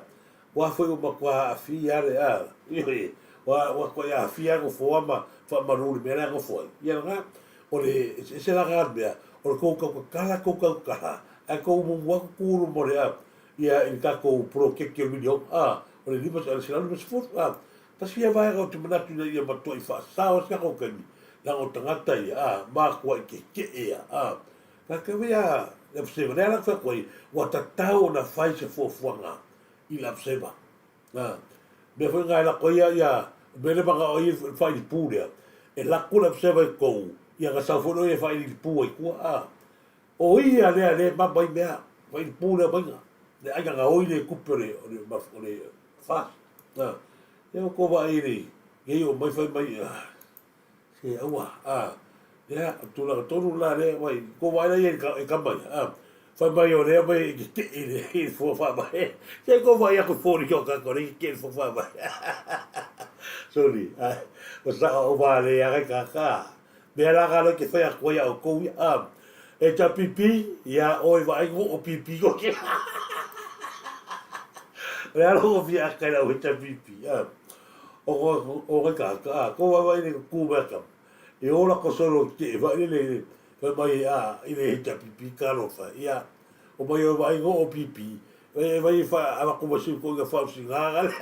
Ua foi ua matua aafia le, a, ioe, ua, ua toe aafia nofoa ma faamalu i le mea la e nofo ai. Ia lena, o le eseese la lena mea, o le tou tautatala tou tautala, ae tou mumu atu tu i luma o le, a, ia, i le tatou poloketi o le miliona, a, o le $150, a. Tasi ia vaega ou te manatu ina ia matuai faasao ai si tatou taimi, leaga o tagata ia, a, matuai tetee ia, a. Faatau ia le Abseva. Lea la fai atu ai, ua tatau ona fai se fuafuaga i le Abseva. A, mea foi na e lako ai ia, mea lea manao ai le failipu lea, e lako le Abseva i tou, ia na sau foi lea e failipu ai tua. A, o ia lea lea e mama ai mea, failipu lea maiga, le aiga gaoi le tupe o le, o le, o le FAST. A, ia ua tou vaai i le, nei o mai fai mai, Se aua, a. Ia, o tulaga tonu la lea, wai, ko wai la ia e kama ia, a, whai mai o lea mai i te te i le i fo wha mai. Se ko wai aku fo ni o ka ko le ke fo wha mai. Sorry, a, o sa o wā le ia ka ka. Mea la ka le ke whai aku ia o kou ia, a, e ta pipi, ia o e wai o pipi ko ke. Le alo ko fia kai lau he ta pipi, a, o ko o ka ka, a, ko wai wai le ku mea ka. E ola ko solo ki te whae le le whai mai a i le hita pipi ka lofa ia o mai o vai go o pipi e vai e wha ala ko wasi ko ia whau si ngā gale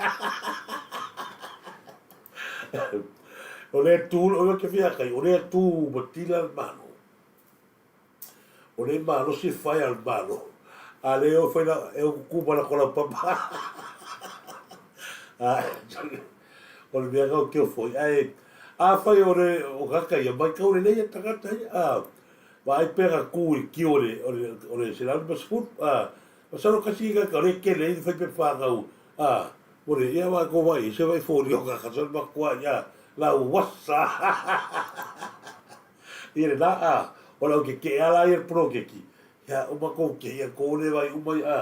o le tū o le ke whia kai o le tū matila malo O le malosi whai al malo. A le o whai la, e o kuku mala kola papa. A, o le mea kau keo foi. Ai, a whai o le, o kaka ia, mai kau le leia tangata ia. A, ma ai pera ku i ki o le, o le, o le se lau ma A, ma salo kasi i kaka, o le kele i whai pe whāngau. A, o le, ia wai ko wai, se wai fōri o kaka, sa ma kua ia, la wasa. Ia le la a, o lau ke ke ala ia polokeki, ia uma kou ke ia kōle vai uma ia,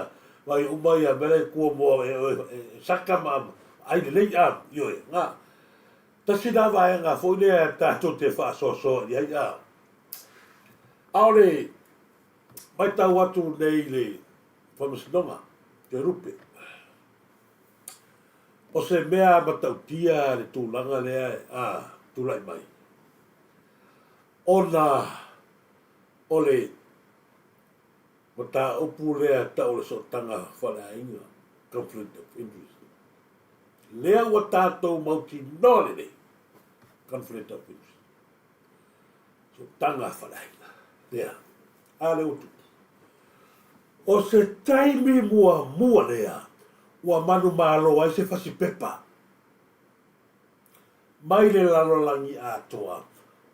vai uma ia mea lai kua moa e, e, e, saka ma ai le lei a, ioe, ngā. Tasi nā vaenga foi lea tātou te whaasoasoa i ai a. Aole, mai tau atu nei le whamasinoga, te rupe. O se mea matautia le tūlanga lea a tulai mai. Ona o le mataupu lea tau o le sootaga faaleaiga, conflict of interest, lea ua tatou mautinoa lelei, conflict of interest, sootaga faaleaiga, lea, a lea ua tupu. O se taimi muamua lea ua manumalo ai se fasipepa Mai le lalolagi atoa,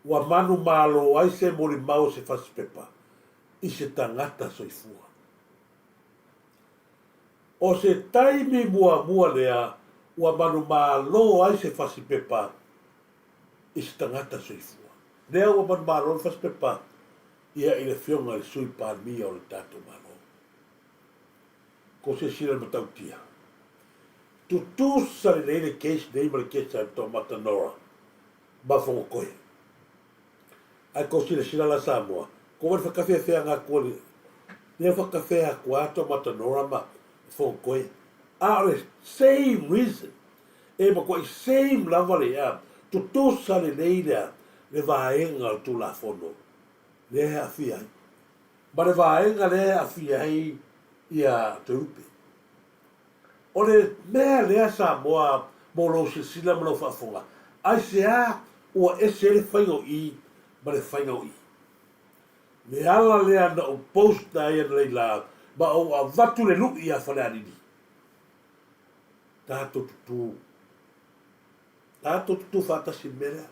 ua manumalo ai se molimau o se fasipepa i se tagata soifua. O se taimi muamua lea ua manumalo ai se fasipepa i se tagata soifua. Lea ua manumalo le fasipepa ia i le Afioga i le Sui Palemia o le tatou Malo. Ko se sila matautia. Tutusa lelei le case nei ma le case a Tomata Nora ma Fongokoe. Ae ko silasila la Samoa, ko wai whakawhiawhia ngā kua le, lea whakawhea kua Tomata Nora ma Fongokoe. A o le same reason, e ma kua i same lava le a, tutusa lelei lea le vaenga o Tulafono lea e aafia ai. Ma le vaenga lea e aafia ai ia Toelupe. O le mea lea Samoa mo lou silasila ma lou faafofoga, aisea ua ese ai le faiga o i ma le faiga o i? Le ala lea na ou post ai analeila ma ou avatu le lui ia Falealili. Tatou tutū. Tatou tutū faatasi i le mea lea.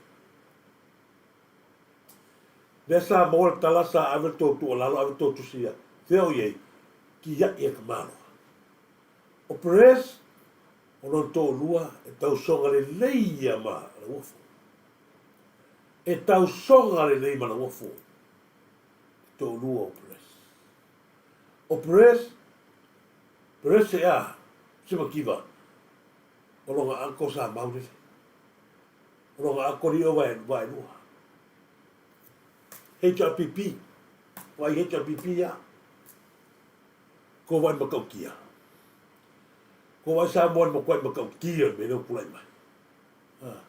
Lea sa maua le tala sa ave le tou tuualalo ave le tou tusi ia fea o iai kiaʻi e ka Malo. O Perez o lona toalua e tausoga lelei ia ma Lauofo. E tausoga lelei ma Lauofo le toalua o Perez. O Perez, Perez e a, se makiva, o lona uncle sa mau lele. O lona uncle i o vaelua. HRPP, wai HRPP ia. Ko wai matautia. Ko wai Samoa ni makuai matautia me leo pulai mai. Ah.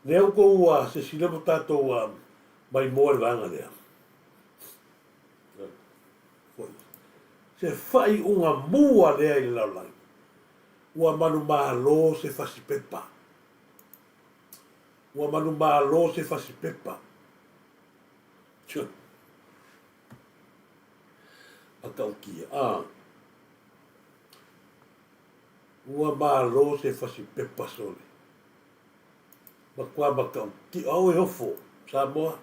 Leo ko ua se sila mo tātou a mai moa le vaega lea. Se whai unga mua lea i le lalolagi. Ua manumalo se fasipepa. Ua manumalo se fasipepa. Tio. Matautia. Ah. Ua malo se fasipepa sole. Matua matautia. Au e ofo, Samoa.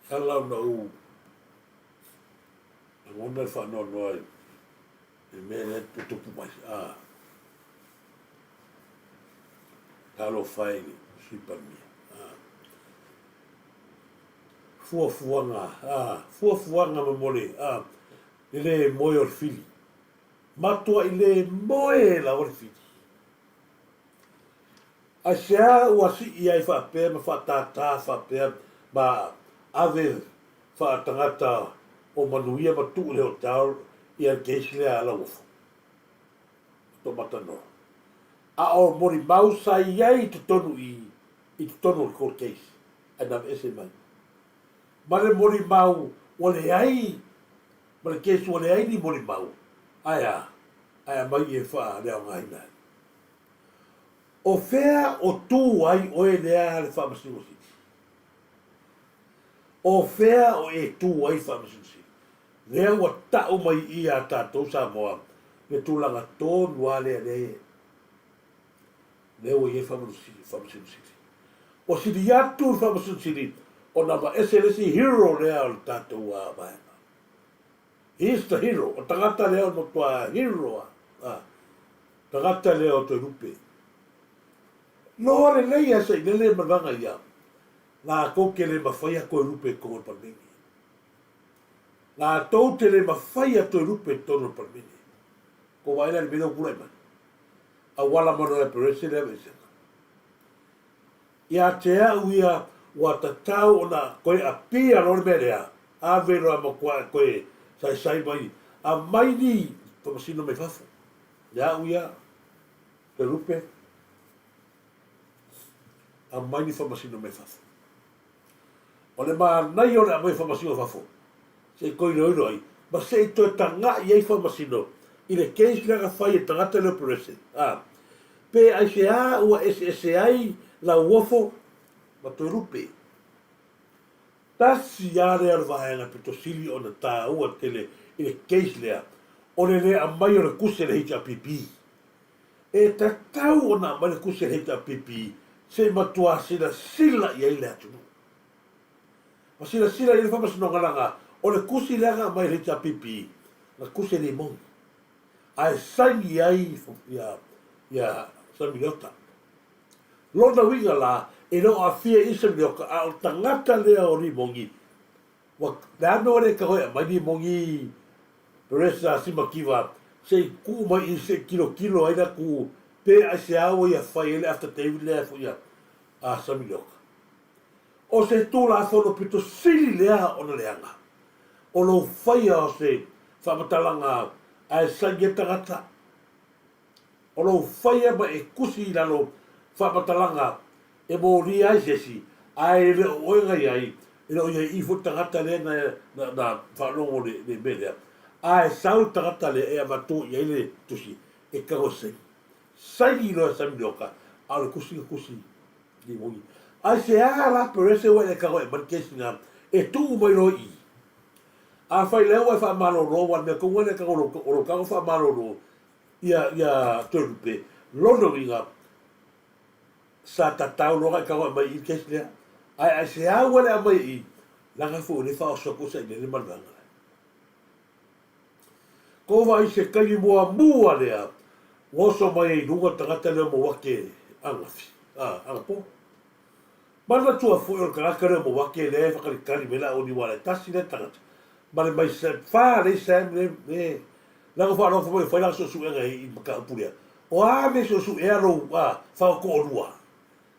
E ala ona ou lagona le faanoanoa i le mea lea e tupu mai. Ah. Talofa e i le Sui Palemia. Ah. fuafuaga, a, fuafuaga ma mo le, a, le lē moe o le fili. Matuaʻi lē moe lava le fili. Aisea ua sii ai faapea ma faatātā faapea ma ave faatagata o manuia ma tuu i le hotel ia le case lea a Lauofo ma Toomatanoro? A o molimau sa i ai i totonu i i totonu o le court case ae na aveese mai ma le molimau ua leai ma le case ua leai ni molimau ae a? Ae aumai e faaleaogaina ai. O fea o tu ai oe lea le Faamasino Sili? O fea o e tu ai le Faamasino Sili? Lea ua tau mai i i a tatou Samoa le tulaga tonu lava lea lea e lea ua i ai Faamasino Sili. Ua sili atu le Faamasino Sili ona aveese le isi hero lea o le tatou vaega. He is the hero. O tagata lea o le matua hero a. Tagata lea o Toelupe. Loa lelei a sailele ma le vaga ia, latou te le mafaia Toelupe i totonu o le Palemene. Latou te le mafaia Toelupe i totonu o le Palemene. Kou vaai la i le mea lea ua tulai mai. Auala ma le Perese lea aveesega. Ia te au ia, ua tatau ona toe apia loa le mea lea, ave loa matua e toe saisai mai, aumai ni faamasino mai fafo. Ia au ia, Toelupe, aumai ni faamasino mai fafo. O le manaia o le aumai o faamasino fafo, se i toe iloilo ai, ma se i toe taga'i ai faamasino i le case lea na fai e le tagata lea o Perese, a, pe aisea ua eseese ai Lauofo ma Toelupe. Tasi lava lea o le vaega pito sili ona taua tele i le case lea, o le le aumai o le tusi a le HRPP. E tatau ona aumai le tusi a le HRPP se i matua silasila i ai le atunuu. Ma silasila i ai le Faamasinoga leaga o le tusi lea na aumai e le HRPP, na tusi e Limoni, ae saini ai ia, ia Sammy Leota. Lona uiga la, e le o aafia i i Sammy Leota, a o le tagata lea o Limoni, ua, le a mea ua le tago e aumai Limoni Peresa Simakiva se i tuu mai i i se i tilotilo ai le atunuu pe aisea ua ia fai ai le affidavit lea foi a Sammy Leota. O se Tulafono pito sili lea ona leaga, o lou faia o se faamatalaga ae saini ai tagata, o lou faia ma e tusi i lalo faamatalaga e molia ai se isi, ae le o oe na i ai, e le o i ai i foi le tagata lea na, na faalogo i le mea lea, ae sau le tagata lea e avatu i ai le tusi e tago e saini. Saini loa e Sammy Leoka, a o le tusi na tusi Limoni. Aisea la Perese ua e tago e aumai le kesi na e tuu mai loa i i? Afai lea ua e faamalolo aua o le mea tonu lava lea e tago o lou tago faamalolo ia ia Toelupe, lona uiga sa tatau loa ona e tago e aumai i i le kesi lea. Ae aisea ua le aumai i i? Leaga foi o lea e faaoso atu sailele ma le vaega lea. Ko vaai se taimi muamua lea ua oso mai ai i luga le tagata lea o Mauake anafi, a, anapo. Manatua foi o le tagata lea o Mauake lea e whakalikali mai la oni wala e tasi lea tagata. Ma le mai Sam, wha lei Sam le, le, lana whaalofa mai o whai lana suesuega i mataupu lea. O a mea suesuea lou, a, whaoto'olua.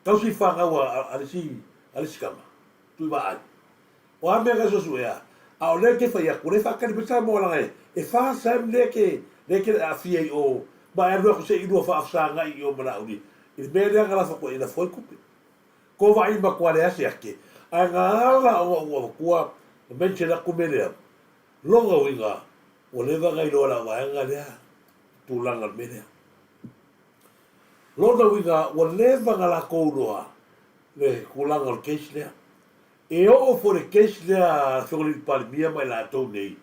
Tausi whanau a, a, a le isi, a le isi kama. Tui vaai. O a mea na suesuea, a o lea ke fai atu, o lea e faatali mai Samoa leaga e fa Sam lea ke lea ke aafia i o, ma e alu atu se i lua faafesagai i o ma Laauli i le mea lea na lafo atu ai e lafo ai tupe. Ko vaai matua leai se ake, ae na ala ona ou avatua na mention atu mea lea, lona uiga ua leva ona iloa e lau vaega lea tulaga o le mea lea. Lona uiga ua leva ona latou iloa le tulaga o le case lea. E oo foi le case lea a le Afioga i le Palemia ma i latou nei,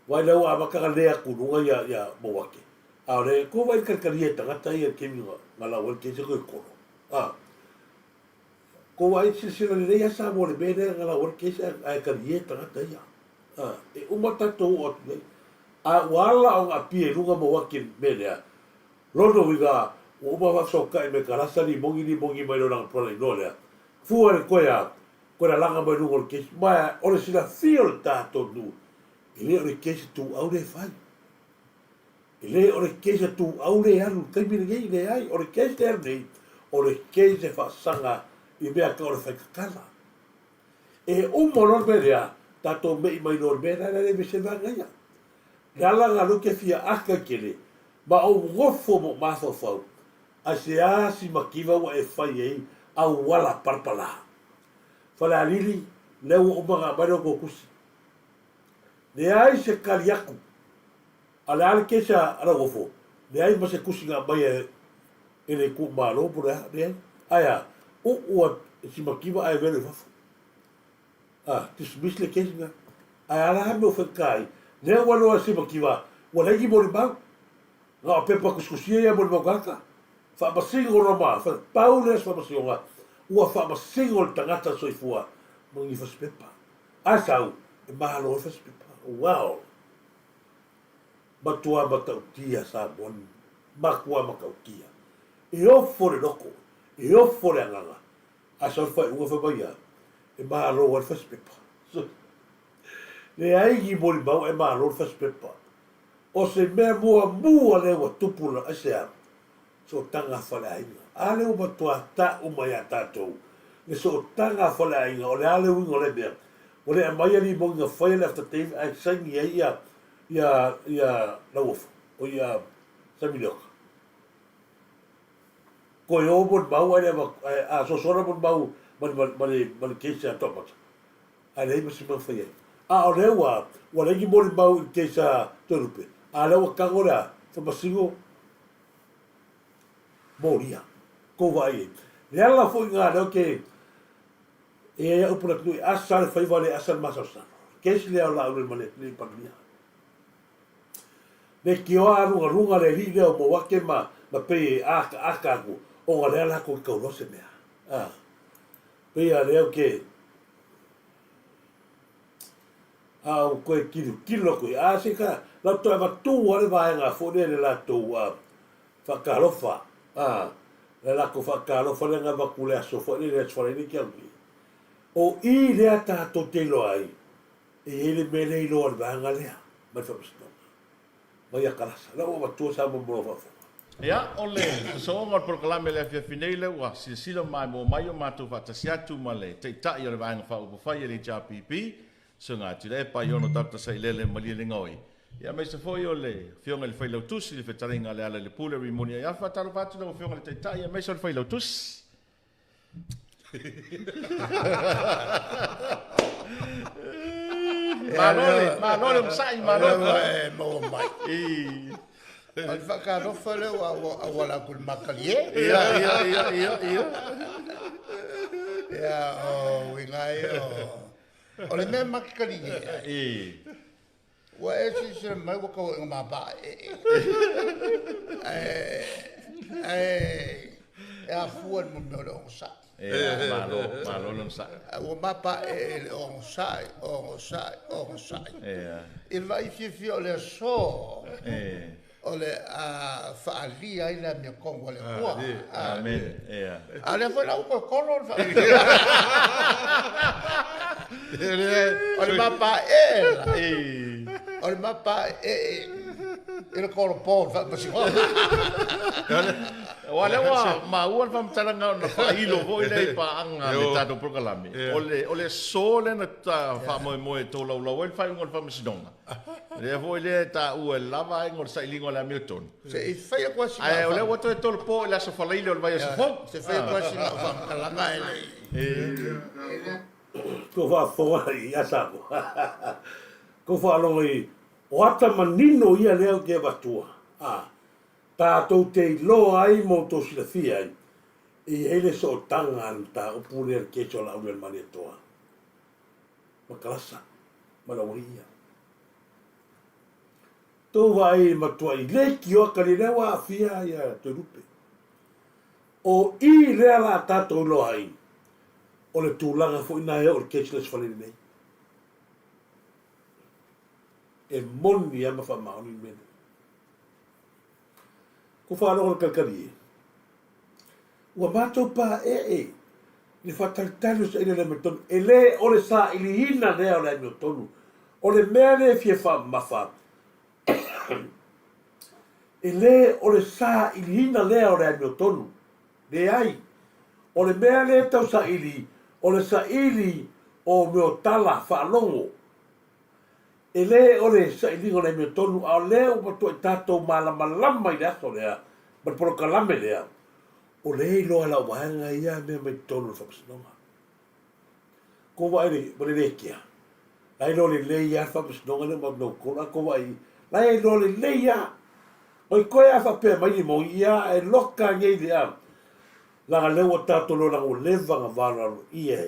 vaai la ua amata ona le atu i luga ia ia Mauake. A o le tou vaai i le kalikalia e tagata ia i le taimi na na lau ai le case toe kolo. A. Tou vaai silasila lelei lava Samoa i le mea lea na lau ai le case ae ae kalie tagata ia. A. E uma tatou oo atu i ai. A ua ala ona apia i luga Mauake i le mea lea, lona uiga ua uma ona faafesootai mai Kalasa limoni limoni mai loa i lana palailoa lea. Fua i le toe a. Koe lalaga mai luga o le kesi. Ma o le silafia o le tatou nuu, e le o le kesi tuau lea e fai. E le o le kesi a tuau lea e alu i le taimi lenei, leai. O le kesi lea e alu nei, o le kesi e faasaga i mea tau o le faikatala. E uma loa le mea lea, tatou me'i mai loa i le mea lea, la e vese le vaega ia. Le ala lena lea ou te fia ata i tele, ma ou nofo ma ou mafaufau, aisea si mativa ua e fai ai auala palapala? Falealili, lea ua uma ona aumai la outou tusi. Leai se tali atu. A le a le case a Lauofo? Leai ma se tusi na aumaia e le itumalo po o le a, leai. Ae a? Uu a si mativa ae velo i fafo. A, dismiss le case lena. Ae a la mea ua faigata ai? Lea ua iloa e si mativa, ua leai ni molimau. Na o pepa tusitusia ia molimau tagata. Faamasino loa ma, pau lea o se faamasinoga, ua faamasino le tagata soifua ma ni fasipepa. Ae sau, e malo ai fasipepa. Well! Matua matautia Samoa, matua matautia. E ofo le loto, e ofo le agaga, ae sau le faaiuga fai mai a, e malo ai le fasipepa. Leai ni molimau ae malo le fasipepa. O se mea muamua lea ua tupu la, aisea? Sootaga faleaiga. A lea ua matua tau mai ia tatou le sootaga faleaiga, o le a le uiga o lea mea? Ua le aumaia limoni na faia le affidavit ae saini ai ia ia ia Lauofo, o ia Samilioka. Toe o molimau ae le avatu, ae a sosola molimau ma le ma le ma le case a Toamata. Ae leai ma se mea na fai ai. A o lea ua ua leai ni molimau i le case a Toelupe, a lea ua tago le a? Faamasino molia. Tou vaai ai. Le ala foi lena lea ou te e i ai au upu le atunuu e asa le faiva le asa le masalosalo. Case lea o Laaulialemalietoa Palemia. Leitioa a lugaluga le alii lea o Mouake ma ma pei e akaaka atu ona lea latou te tauloa se mea. A. Pei a lea ou te a ou toe tilotilo atu i a se ka lau toe avatu a le vaega foi lea le latou a faatalofa a le latou faatalofa lea na avatu le aso foi lea le aso Faraile ke au nei. O i lea tatou te iloa ai e i ai le mea lea iloa le vaega lea mai le faamasinoga mai ia Kalasa. Lea ua avatua Samoa mo lau faafofoga. Ia, o le sosooga o le polokalame i le afiafi nei lea ua silasila maimoa mai o matou faatasi atu ma le Taitai o le Vaega Faaupufai a le HRPP, Susuga Tuilaepa Aiono Dr. Sailele Malielegaoi, ia aemaise foi o le Afioga i le Failautusi, le Fetalaiga a Lealailepule Rimoni Aiafi. Faatalofa atu i lau Afioga i le Taitai aemaise o le Failautusi. Malo le, malo le onosai, malo. Lea ua e maua mai. O le faatalofa lea ua auala atu i le matalie. Ia, ia, ia, ia, ia. Ia, o uiga ia o... O le mea ma te talie ai. Ua e silasila mai ua tau ina mapae. Ae, ae, e afua i le mea o le onosai. Ia, malo, malo le onosai. Ua mapae i le onosai, onosai, onosai. Ia. I le vaai fiafia o le aso, o le a faaalia ai le amiotonu a le Atua. Amen. Ia. A o lea foi la ua toe kolo le faa... O le mapae la. O le mapae i le kolopo o le faamasinoga. Aua o lea ua maua le faamatalaga ona faailo foi lea i paaga a le tatou polokalame. O le o le aso lea na faamoemoe e tolaulau ai le faaiuga o le faamasinoga. Lea foi lea e taua e lava aiga o le sailiga o le amiotonu. Se i fai atu lava sina Ae o lea ua toe tolopo i le aso Faraile o le vaiaso fou. Se i fai atu lava sina faamatalaga e le i. Tou faafofoga i a Samoa. Tou faalogo i o ata manino ia lea ou te avatua, a, tatou te iloa ai ma outou silafia ai, e i ai le sootaga a le mataupu lea i le case o Laaulialemalietoa ma Kalasa ma le aualii ia. Tou vaai i matuai leitioa kali lea ua aafia ia Toelupe. O i lea la tatou iloa ai, o le tulaga foi na e oo i le case le Aso Faraile nei. E moni lava ma faamaoni le mea nei. Ko faalogo le kalikali e. Ua matou paee. I le faatalitali o saili o le amiotonu, e le o le sailiina lea o le amiotonu. O le mea lea e fia faamamafa, e le o le sailiina lea o le amiotonu. Leai. O le mea lea e tau saili, o le saili o mea o tala faalogo. E le o le sailiga o le amiotonu, a o lea ua matuai tatou malamalama i le aso lea ma le polokalame lea, o lea e iloa e lau vaega ia mea mai totonu o le Faamasinoga. Kou vaai le, ma le lekea, la e iloa lelei lava le Faamasinoga lea ma Naukolo, a kou vaai, la e iloa lelei lava. Oi koe a faapea mai Limogi, ia e loka nei le a, leaga lea ua tatou iloa leaga ua leva ona valoalo ia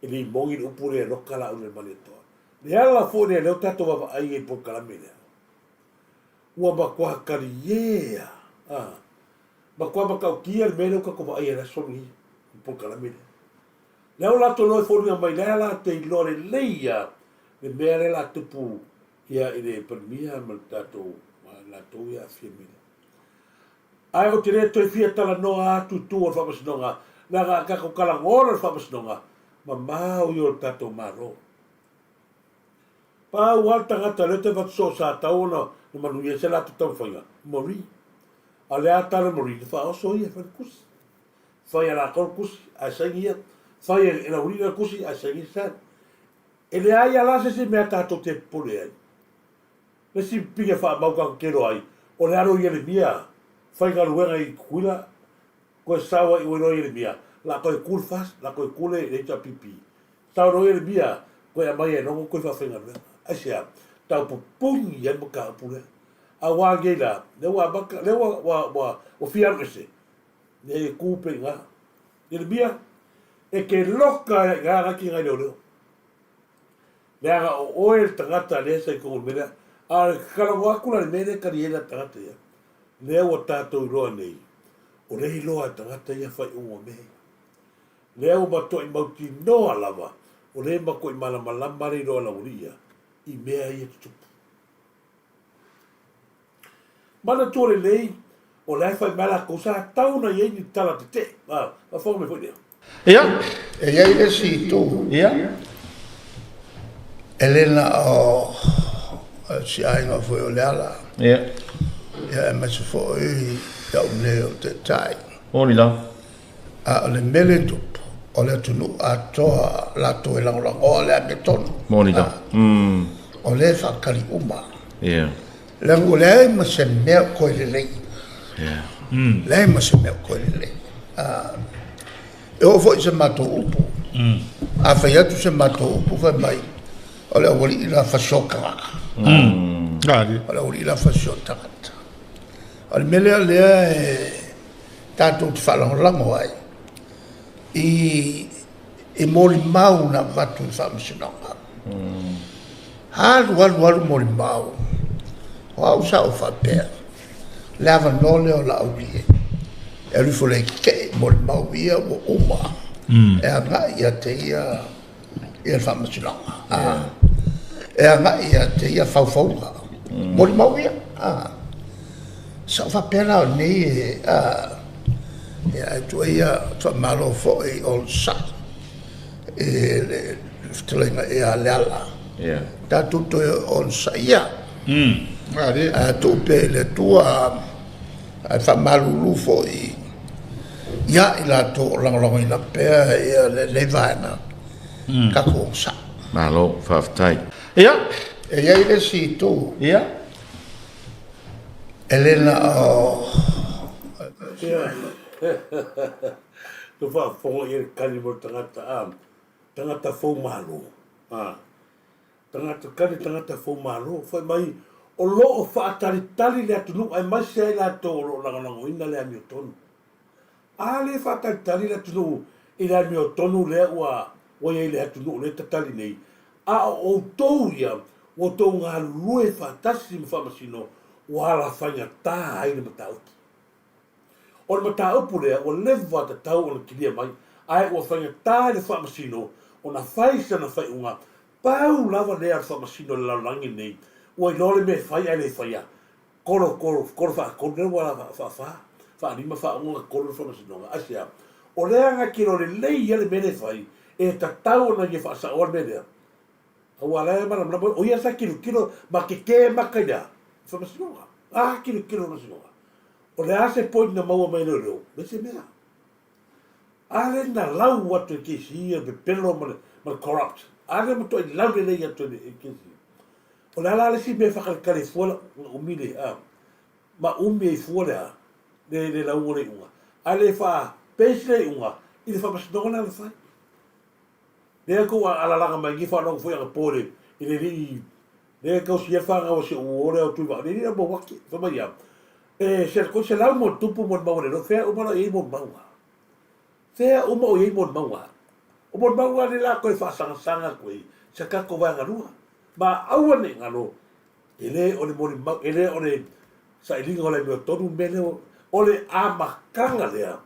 e Limogi le upu lea e loka la au i le Malietoa. Le ala foi lea lea ua tatou vaavaai ai i le polokalame lea, ua matua talie lava, a, matua matautia le mea lea ua tatou vaai ai i le aso lenei, le polokalame lea. Lea ua latou iloa e foliga mai lea latou te iloa lelei lava le mea lea o le a tupu ia i le Palemia ma le tatou latou ia aafia mai lea. Ae ou te le toe fia talanoa atu i tua o le Faamasinoga, leaga a tatou talanoa loa i le Faamasinoga, mamao ia o le tatou Malo. Pau lava le tagata lea ou te avatu soo sa tatau ona manuia ai se latou taumafaiga, Marie. A o le a tala Marie, na faaoso ia e fai le tusi. Fai e latou le tusi, ae saini ia. Fai e Laulii le tusi, ae saini Sam. E leai lava la se isi mea tatou te popole ai. Le isi pine faamau tatou te iloa ai, o le alo o Ieremia, faigaluega i Tutuila, toe sau ai ua iloa Ieremia, la toe tu le FAST, la toe tu le HRPP. Sau loa Ieremia, toe aumai e logo toe faafaigaluega. Aisea? Tau pupuni ai le mataupu lea. Aua nei la, lea ua amata, lea ua, ua, ua, ua fia alu ese, lea e tu pea i ina. Ieremia, e te loka ai i ina na te nai leoleo. Leaga o oe le tagata lea sa i totonu o le mea lea. A o le talanoa atu la i le mea lea e tali ai la le tagata ia, lea ua tatou iloa nei, o lea e iloa e tagata ia faaiuga o mea ia. Lea ua matuai mautinoa lava, o lea e matuai malamalama le iloa e laualii ia i mea ia e tutupu. Manatua lelei, o la e fai mai latou, sa tatau ona i ai ni tala tetee. A, faafofoga mai foi lea. Ia. E i ai le isi itu. Ia. E le na o si aiga foi o Leala. Ia. Ia, aemaise foi i au nei o le Taitai. Moni lava. A o le mea lea e tupu, o le atunuu atoa latou e lagolagoa le amiotonu. Moni lava. O lea e faatali uma. Ia. Leaga ua leai ma se mea o toe lelei. Ia. Leai ma se mea o toe lelei. E oo foi i se matou upu. A fai atu se matou upu fai mai, o le aualii la fasio tagata. O le aualii la fasio tagata. O le mea lea lea e tatou te faalagolago ai i molimau na avatu i le Faamasinoga. Alu alu alu molimau, o au sa ou faapea, le avanoa lea o Laauli e alu ifo le tetee molimau ia ua uma e agai ia te ia ia le Faamasinoga, e agai ia te ia faufauga, molimau ia. Sa ou faapea la o lenei e ae tuuaia faamalo foi onosai i le fetalaiga ia Leala. Tatou toe onosai ia. Ae tuu pea i le Atua ae faamalulu foi ia i latou o lagolagoina pea ia lenei vaega, tatou onosai. Malo, faafetai. Ia. E i ai le isi itu. Ia. E le na o. Ia. Tu faafofoga i ai le kali mo le tagata, a, tagata fou malo, a. Tagata kali tagata fou malo, fai mai o lo o faatalitali le atunuu aemaise ai latou o lo o lagolagoina le amiotonu. A lea e faatalitali le atunuu i le amiotonu lea ua ua i ai le atunuu lea e tatali nei, a o outou ia ua outou galulue faatasi ma Faamasino ua alafaigata ai le mataupu. O le mataupu lea ua leva tatau ona kilia mai, ae ua faigata i le Faamasino ona fai sana faaiuga. Pau lava lea o le Faamasino i le lalolagi lenei ua iloa le mea e fai ae le faia. Kolo, kolo, kolo faatolu, lea ua faafa, faalima, faaono ona kolo le Faamasinoga. Aisea? O lea na kilo lelei ia le mea lea e fai, e tatau ona ia faasaoa le mea lea. Aua la e malamalama, o ia sa kilokilo ma kekē maka i le a? Faamasinoga. A kilokilo faamasinoga. O le a se point na maua mai e leoleo? Leai se mea. A lea na lau atu e kesi ia le pepelo ma le, ma le corrupt. A lea matuai lau lelei atu e kesi. O le a la le isi mea e faakalikali fua la umi le, a, ma umi ai fua le a, le, le lauga o le iuga. A le faa base le iuga i le faamasinoga lea na fai. Lea kou alalaga mai nei faalogo foi anapo i le i le alii lea tausi ai le fanau a si ou uo lea o Tuivaa le alii lea o Mauati fai mai ia e se koi selau ma ona tupu molimau a le fea uma la o iai molimauga fea uma o iai molimauga o molimauga lea la toe faasagasaga atu ai sa tatou vaega lua ma aua nei galo e le o le molimau e le o le sailiga o le amiotonu mea lea o le amataga lea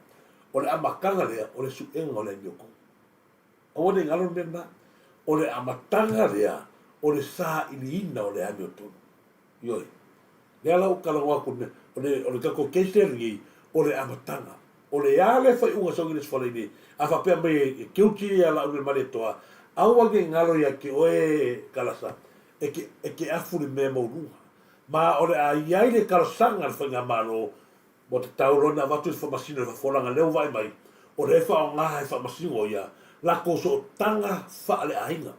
o le amataga lea o le suega o le amiotonu. Aua ne i galo le mea lena. O le amataga lea o le sailiina o le amiotonu. Ioe. Lea la ua talanoa atu o le, o le tatou case lea lenei, o le amataga. O le a le faaiuga sau i le Aso Faraile, a faapea mai e guilty ia Laaulialemalietoa, aua ne i galo ia te oe Kalasa, e te, e te afu i le mea maualuga. Ma o le a i ai le talosaga a le Faigamalo Ua tatau loa ona avatu le faamasino i fafo leaga lea ua vaai mai o lea e faaaoga e faamasino ia latou sootaga faaleaiga.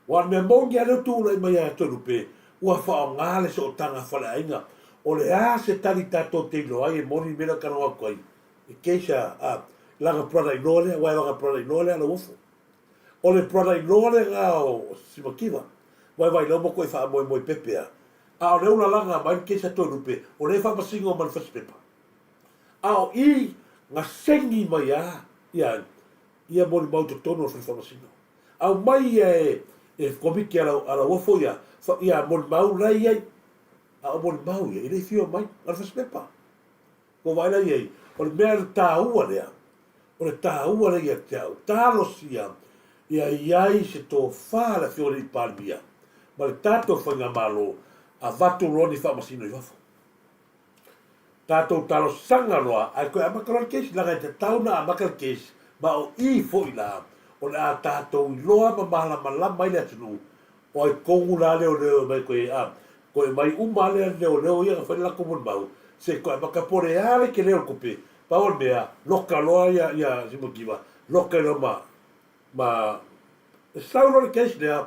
Aua o le mea moni lava lea ua tulai mai ia Toelupe ua faaaoga le sootaga faaleaiga. O le a se tali tatou te iloa ai e moni le mea lea e talanoa atu ai? E case a lana brother in law lea aua e lana brother in law lea a Lauofo. O le brother in law lena o Simakiva vaivai lau matuai faamoemoe pepe a A o lea ua lalaga mai le case a Toelupe, o lea e faamasino ma le fasipepa. A o i na seni mai a ia ia molimau i totonu o le fale faamasino. Aumai ia e e Komiti a lau a Lauofo ia ia molimau la e i ai. A o molimau ia e le i fio mai, na o le fasipepa. Ua vaai la i ai, o le mea taua lea, o le taua lea ia te au, talosia ia i ai se tofa a le Afioga i le Palemia ma le tatou Faigamalo, avatu loa ni faamasino i fafo. Tatou talosaga loa ae toe amata loa le case, leaga e tatau ona amata le case, ma o i foi la o le a tatou iloa ma malamalama ai le atunuu O ai tonu la leoleo e mai koe a koe mai uma lea leoleo ia na fai le latou molimau se koe amata po le a le tele o le tupe pau o le mea loka loa ia ia Simakiva loka i ma ma e sau loa le case lea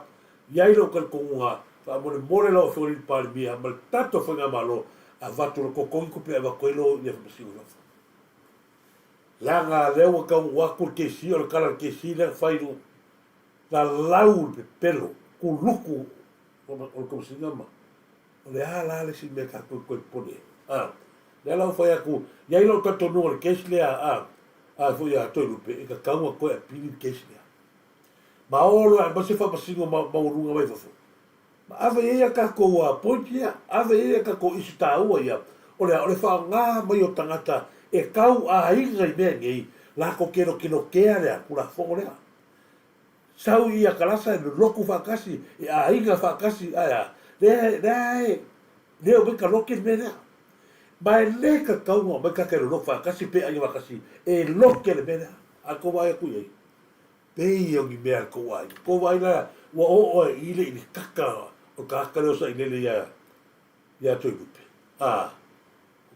iai lou talitonuga faamolemole lau afioga i le Palemia ma le tatou faigamalo avatu le totogi tupe e avatu ai lo ia faamasino i fafo leaga lea ua taunuu atu le kesi o le tala a le kesi lea na fai Lalau le pepelo, kuluku o le Komesina ma o le a la le isi mea tatou toe popole ai. A, lea la ua fai atu, i ai lou talitonuga i le case lea a, a foi a Toelupe, e tatau ona toe apili le case lea. Ma o loa e aumai se faamasino maualuga mai fafo. Ma ave i ai a tatou point ia, ave i ai a tatou issue taua ia, o le a, o le faaaoga mai o tagata e tauaiga i mea nei, latou te lokelokea le Tulafono lea. Sau i ia kalasa e loloku faatasi, e aiga faatasi, ae a? Lea, lea e, lea o mai ka loke le mea lea. Ma e le tatau ona omai tagata e loloku faatasi pe aiga faatasi, e loke le mea lea. A tou vaai atu i ai, pei o ni mea a le tou aiga. Tou vaai la, ua oo ai i le i le kaka o le tagata lea o Sailele ia, ia Toelupe. A,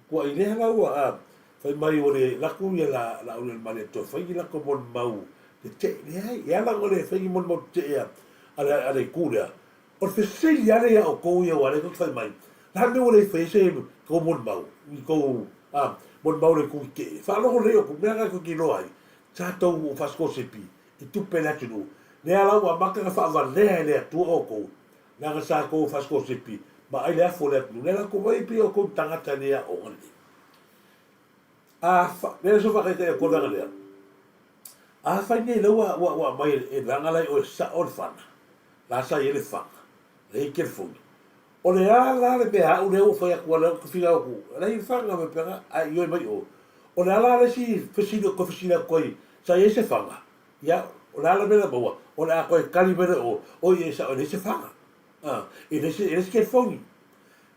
Kuai lea la ua a fai mai ua le laku ia la Laaulialemalietoa toe fai ni latou molimau tetee. Leai, e ala ona le fai ni molimau tetee a a le a le itu lea, o le fesili lava lea ia outou ia aua o lea tou te fai mai, le a le mea ua le fai ai se tou molimau ni tou a molimau o le itu tetee. Faalogo lelei outou, mea na tou te iloa ai, sa tou faasikolasipi i tupe a le atunuu, lea la ua amata ona faavalea e le Atua outou Leaga sa tou faasikolasipi ma ai le afu o le atunuu, lea la tou vaai pei o tou tagata e le aoga lelei. A fa, lea so faataitai atu le vaega lea. Afai nei lea ua, ua, ua aumai e le vaega la i o e sao le fana, la sa i ai le fana, le i telefoni. O le a la le mea au lea ua fai atu, lea ou te finau atu, la i le fana me pega, ae ioe mai o. O le a la le isi fesili o toe fesili atu ai, sa i ai se fana? Ia, o le a le mea na maua? O le a toe tali mai le o, oi e sao e leai se faga. A, e leai se, e leai se telefoni.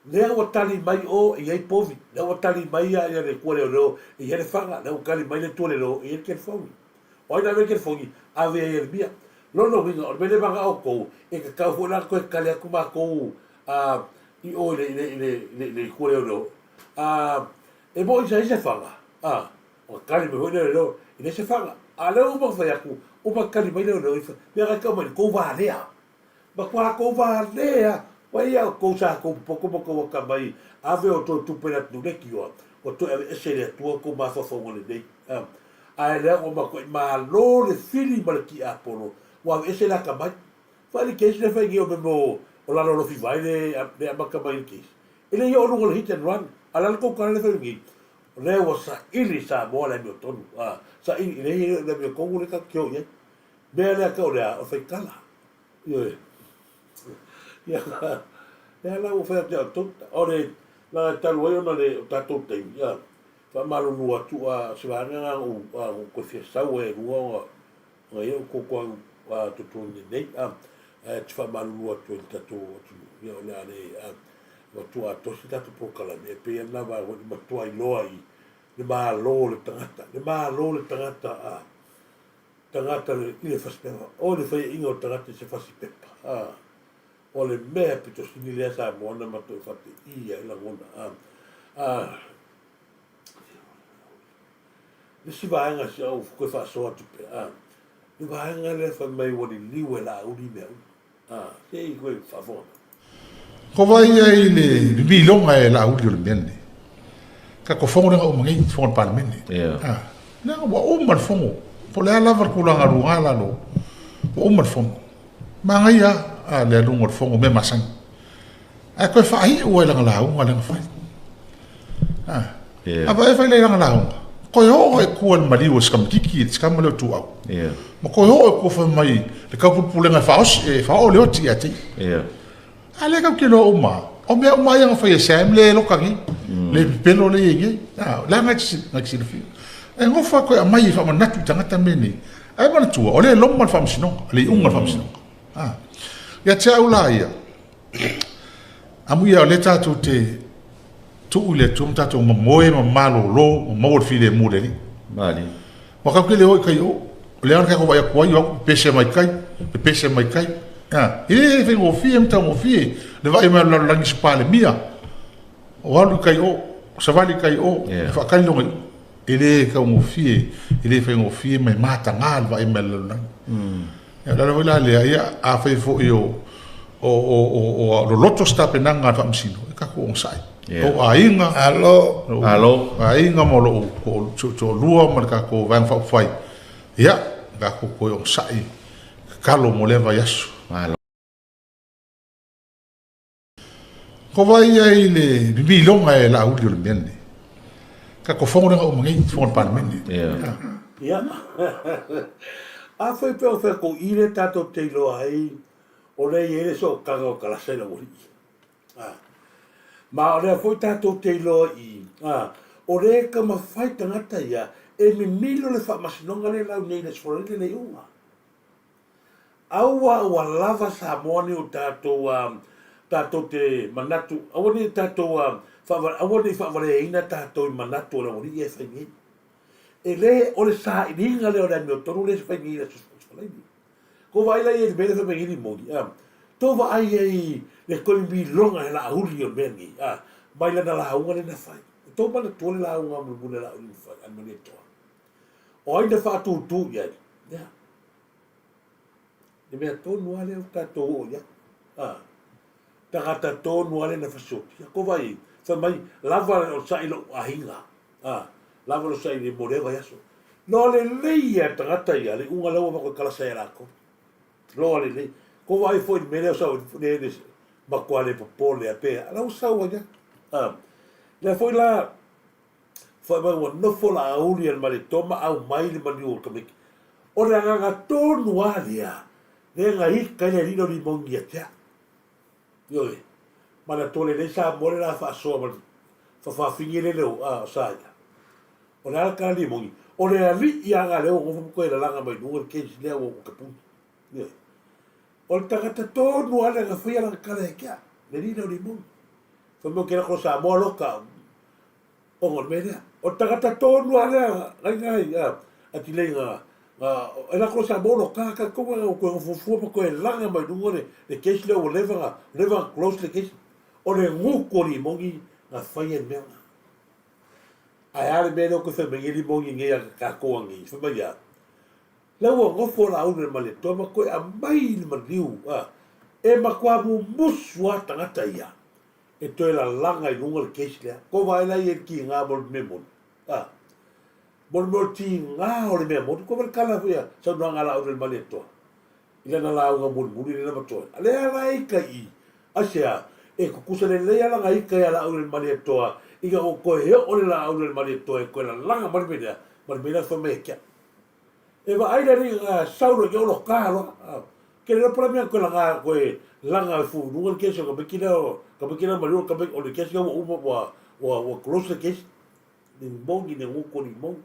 Lea ua tali mai o e i ai povi, lea ua tali mai ia le tua leoleo e i ai le faga, lea ua tali mai le tua leoleo e i ai le telefoni. O ai na ave ai le telefoni? Ave ia Ieremia. Lona uiga, o le mea lea e manao outou, e tatau foi la ona toe tali atu matou a i o i le, i le, i le, i le, i le tua leoleo. A, e moni sa i ai se faga, a, ona tali mai foi le leoleo, e leai se faga. A o lea ua uma ona fai atu, uma ona tali mai leoleo i mea na e tau mai i le tou valea. Matua tou valea mai ia outou sa tou popoto ma tou atamai ave outou tupe i le atunuu leitioa ua toe aveese e le Atua tou mafaufauga lelei a ae lea ua matuai malo le fili ma le tiapolo ua aveese le atamai fai le case lea fai nei o mea o o lalo alofi vai le le amata mai le case e le i oo luga o le hit and run a le a le tou tala lea fai nei o lea ua saili Samoa le amiotonu a saili e leai le amiotonu lea tatou te o i ai mea lea tau o le a o le faitala Ioe. Ia, lea la ua fai atu ia outou, o le leaga e talu ai ona le o tatou taimi, ia, faamalulu atu a se vaega lena na ou a ou toe fia sau ai i luga ona ona ia ou toe a totogi nei a ae te faamalulu atu ai i le tatou atunuu, ia o le a le a matua atoa se tatou polokalame e pei lava lena vaega foi matua iloa i le malo o le tagata, le malo o le tagata a tagata i le fasipepa. O le faiaina o le tagata i se fasipepa, a, o le mea pito sili lea Samoa na matou faateia ai lagona, a, a, le isi vaega si au koe faasoa atu pea, a, le vaega lea fai mai ua liliu e Laauli mea uma, a, se i koe faafofoga mai. Ko wai ia i le miloga e Laauli o le mea lenei? Tatou fono lea na uma nei, fono a le Palemene. Yeah. Ah, leaga ua uma le fono. Po o le a lava le tulaga luga lalo, ua uma le fono. Manaia ah, le aluga o le fono, mea masani. Ae toe faaiu ai lana lauga lea na fai. Ah. Yeah. A vaai fai le lana lauga. Toe oo i tua i le maliu o si kamatiki, le sikama lea o Tuau. Yeah. Ma toe oo i tua fai mai le taupulepulega e faaosi, e faaoo le oti ia te ia. Yeah. A lea tatou te iloa uma, o mea uma ia na fai e Sam lea e loka nei, le pepelo lea e i ai nei. A, leaga e te silafia. E nofo lava toe aumai e faamanatu i tagata mea nei. Ae manatua, o lea e loma le faamasinoga, le iuga o le faamasinoga. A. Ia te au la ia, amuia o lea tatou te tuu i le Atua ma tatou mamoe ma malolo ma maua le filemu o le Alii. Malie. Ua tatou te le o i tai o, o lea na tatou vaai atu ai, o atu pepese mai tai, pepese mai tai. A, e le faigofie ma taugofie le vaai mai o le lalolagi i se Palemia, o alu i tai o, o savali i tai o, e faatali lona iuga. E le taugofie, e le faigofie ma e mataga le vaai mai o le lalolagi. Ia, o le ala foi la lea, ia, afai foi o, o, o, o, o loloto se tapenaga a le Faamasino, e tatou onosai. Yeah. Lou aiga, Alo. lou Alo. aiga ma lou toalua ma le tatou Vaega Faaupufai, ia, tatou toe onosai, tatalo mo lea vaiaso. Malo. Ko wai ia i le mimiloga e Laauli o le mea lenei? Tatou fono lea na uma nei, fono a le Palemene. Yeah. Ia. Afai pe o fea kou i le tatou te iloa ai o lea i ai le sootaga o Kalasa i Laualii. A. Ma o lea foi tatou te iloa i, a, o lea e taumafai tagata ia e mimilo le faamasinoga lea e lau nei i le Aso Faraile le iuga. Aua ua lava Samoa nei o tatou a tatou te manatu aua nei tatou a aua nei faavaleaina tatou i manatu o le aualii ia e fai nei. E le o le sailiga lea o le amiotonu lea e fai nei i le Aso Faraile. Tou vaai la i ai i le mea lea e fai mai nei limoni a? Tou vaai i ai i le toe mimiloga e Laauli o le mea lenei a? Mai lana lauga lea na fai. Ua tou manatua le lauga mulimuli a Laauli na fai a le Malietoa? O ai na faatūtū i ai? Lea. Le mea tonu lava lea ua tatou oo i ai. A, tagata tonu lava lea na fasioti. Ia, ko vai, fai mai, lava o sa'i lou aiga. A, lava lo sa'i le mo lea vaiaso. Loa lelei ia tagata ia, le iuga lea ua matou kalasa ia latou. Loa lelei. Ko vai foi le mea lea o sau, le, le, matua le popole a pe, a la ua sau ai lava. A, lea foi la, Fai mai ua nofo Laauli a le Malietoa ma aumai le maliu o le tamaiti. O le agaga tonu lava lea, lea na ita ai le alii lea o Limogi ia te au. Ioe, manatua lelei Samoa le la faasoa ma le fafafine lele o, a, o Saia. O le a le tala Limogi? O le alii lava lena lea ua nofo ma toe lalaga mai luga le case lea ua tapuni. Ioe. O le tagata tonu lava lea na faia lana tala ia te au, le alii lea o Limogi. Fai mai o kela ko Samoa loka ona o le mea lea. O le tagata tonu lava lea aiga ai a atilei ga ga e lako le Samoa loka tatou e toe fuafua ma toe laga mai luga le le case lea ua leva na leva na close le case. O le gutu o limoni na faia le mea lena. Ae a le mea lea o toe fai mai nei limoni nei a tatou anei fai mai a la ua nofo Laauli ma le Malietoa ma toe aumai le maliu a e matua mumusu lava tagata ia e toe lalaga i luga le case lea. Ko vaai la ia i le tiga mo le mea moni. A. Mo le mea o le tiga o le mea moni, ko vaai le kala foi a saunoaga a Laauli le Malietoa i lana lauga mulimuli lea na matoe. A lea la e ika i i, aisea, e tutusa lelei lava lana ika ia Laauli le Malietoa ina ua toe oo le Laauli le Malietoa e toe lalaga mai le mea lea, ma le mea lea fai mai e Ke'a. E vaai le alii na sau loa ia olo ka loa. Ke le lopo la mea koe langa koe langa fu i luga le case o tamaiti lea o tamaiti lea maliu o le case lea ua uma ua ua ua close le case. Le moni le gutu o le moni.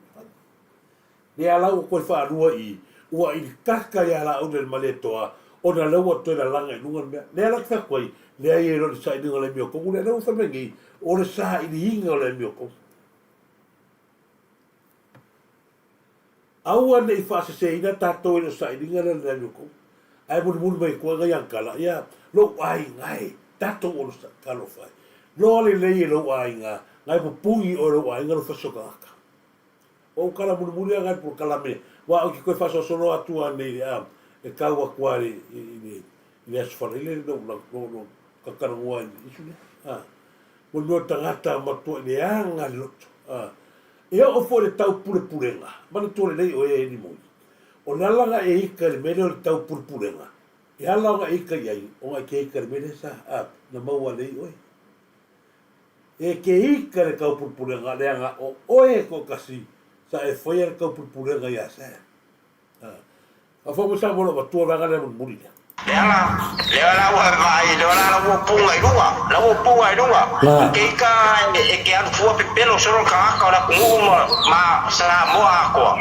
Lea la ua toe faalua i ua ilitaka ia Laauli le Malietoa ona lea ua toe lalaga i luga le mea. Lea la te fai atu ai, leai e le o le sailiga o le amiotonu lea, lea ua fai mai nei, o le sailiga o le amiotonu. Aua ne i faaseseina tatou e le o sailiga lea o le amiotonu. Ae mulimuli mai tua nai ankala, ia, lou aiga e, tatou o le talofa e. Loa lelei e lou aiga, nai pupuni oe lou aiga lou fasi o tagata. O ou tala mulimuli a nai polokalame, wa ou te toe faasolosolo atu a nei a, e tau atu a i le, i le aso Faraile lou, lou, lou tatalanoa i le issue lea. A, mo le mea o tagata matua i le aga le loto. A, E oo foi i le taupulepulega, manatua lelei oe e Limoni, o le ala na e ika i le mea lea o le taupulepulega, e ala ona e ika i ai, ona e te ika i le mea lea sa, a, na maua lelei oe. E te ika i le taupulepulega leaga o oe e toatasi sa e faia le taupulepulega ia Sam. A, Faafofoga mai Samoa lou matua vaega lea mulimuli lea. Lea la, lea la ua vaai, lea la ua puga i luga, la ua puga i luga. Ke ika e ke alu fua pepelo solo le tagata o le atunuu ma, ma Samoa atoa.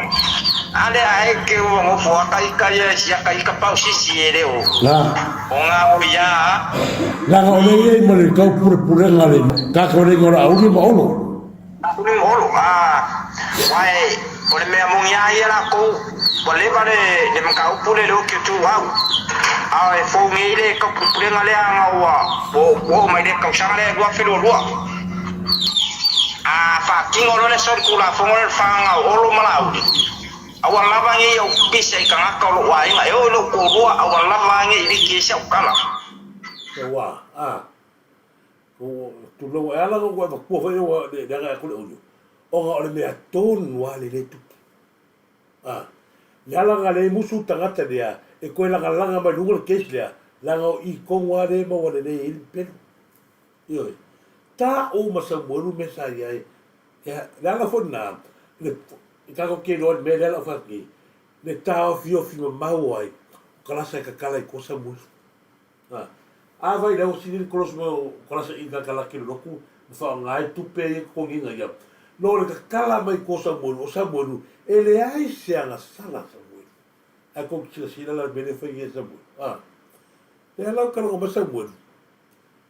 A lea ae ke ua nofo a ka ika ia e sia ka ika pau sisi e le o. O nga o ia. Leaga o lea i ai ma le taupulepulega le tatou o Laauli ma Olo. Uli ma Olo, a, wae, o le mea moni a ia lakou, ua leva le, le mataupu lea i le oki o Tuuau, a e fou nei le taupulepulega lea ana ua, ua, ua oo mai le tausaga lea 2022. A faatino loa le solitulafono lea i le whanga o Olo ma Laauli, a ua lava nei au pisa i tagata o lou aiga, e oo i lou toalua, a ua lava nei i liki ai si au tala. Ua, a, Tulou, e ala ona ou avatua foi ua le agai atu le audio, ona o le mea tonu lava le le tupu. A, le ala na le musu tagata lea e toe lagalaga mai luga le case lea, leaga o i tonu lava lea e maua lelei ai le pepelo. Ioe. Ta'u ma Samuelu mea sa i ai. Ia, le ala foi lena, le, tatou te iloa i le mea lea la ou fai atu nei, le taofiofi mamao ai o kalasa e tatala i tua Samuelu. A, a vai lea ua sili le kolosi mai o kalasa i kakalaki le lotu ma faaaoga ai tupe ia totogiina ia. No le tatala mai ko Samuelu, o Samuelu, e leai se agasala a Samuelu. Ae kou te silasila la le mea lea e fai e Samuelu. A, lea la ua taloga mai Samuelu,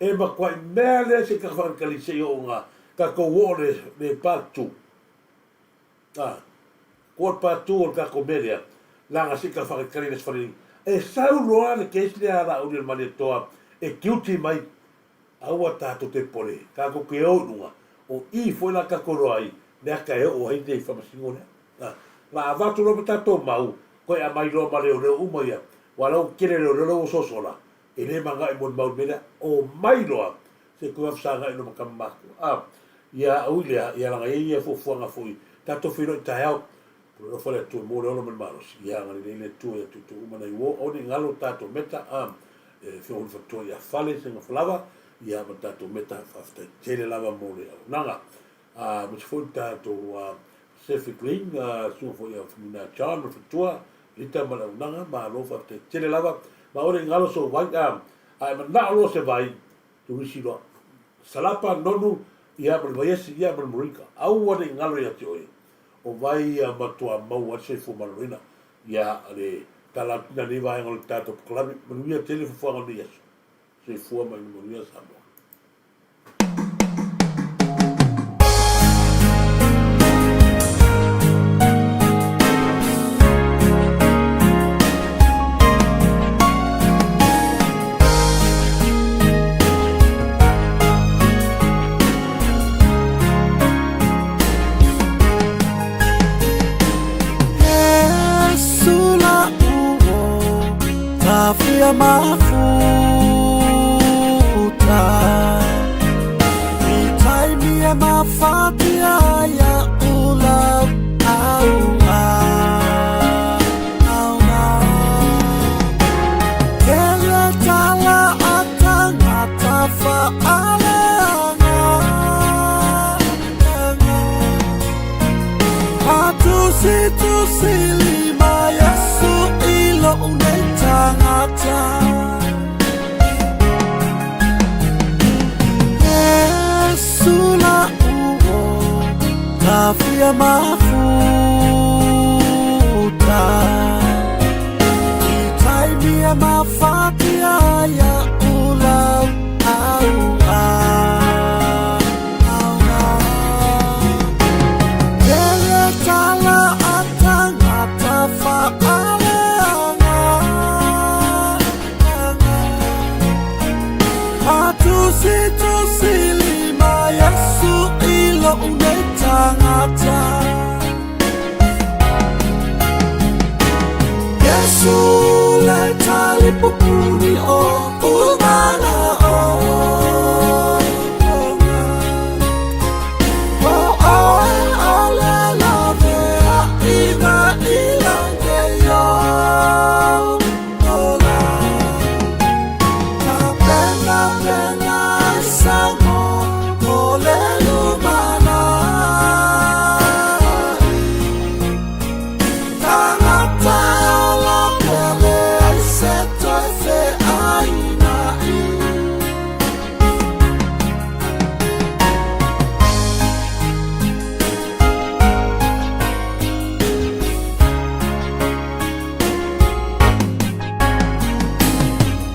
e matuai mea lea se i taka whakalikali se i oo nga tatou oo le, le part 2. A, ko le part 2 o le tatou mea lea, leaga se i taka whakalikali le whare E sau loa le case lea a Laauli o le Malietoa e guilty mai, aua tatou te pore, tatou te o i luga, o i foi la tatou iloa ai le ata e oo ai le faamasino lea. A, la avatu loa ma tatou mau, toe aumai loa ma leoleo uma ia, aua la ua tele leoleo la ua sosola, e le manao mo le mau i le mea lea, omai loa se i toe afesagai loa ma tama matutua. A, ia ui lea, ia leaga e i ai ia fuafuaga foi, tatou feiloai taeao, Pule alofa le Atua mo le ola ma le malosi, ia agalelei le Atua ia toutou uma nai uo, aua ne i galo tatou meta, a, e feoholi fatoa ia fale se gafalava, ia ma tatou meta, faafetai tele lava mo le auaunaga. A, aemaise foi le tatou a, Pacific Link, a, susuga foi ia Fumina John ma le faletua, Rita ma le auaunaga, malo faafetai tele lava. Ma aua ne i galo sou vai, a, a e manao loa se vai, turisi loa. Salapa, nonu, ia ma le vaiesi, ia ma le moringa. Aua ne i galo ia te oe. O vai ia matua maua ai le soifua maloloina ia le tala atu na nei vaega o le tatou polokalame. Manuia tele fuafuaga o lenei aso. Soifua ma ia manuia Samoa. Tafia mafuta I taimi e mafatia ia ula au au Kele tala a tangata whaaleanga Atusi tusi lima Yesu i lou nei tagata Yesu la uo tafia mafuta I taimi e mafatia ia ula au au Kele tala a tangata whaaleanga Atusi tusi lima Yesu i lou nei tagata Yesu le talipupuni o umana o O oe o le lavea i ngā ilange yo Ola Ka pena pena sango o le lumana Tangata la pele ai se toe fe aina i.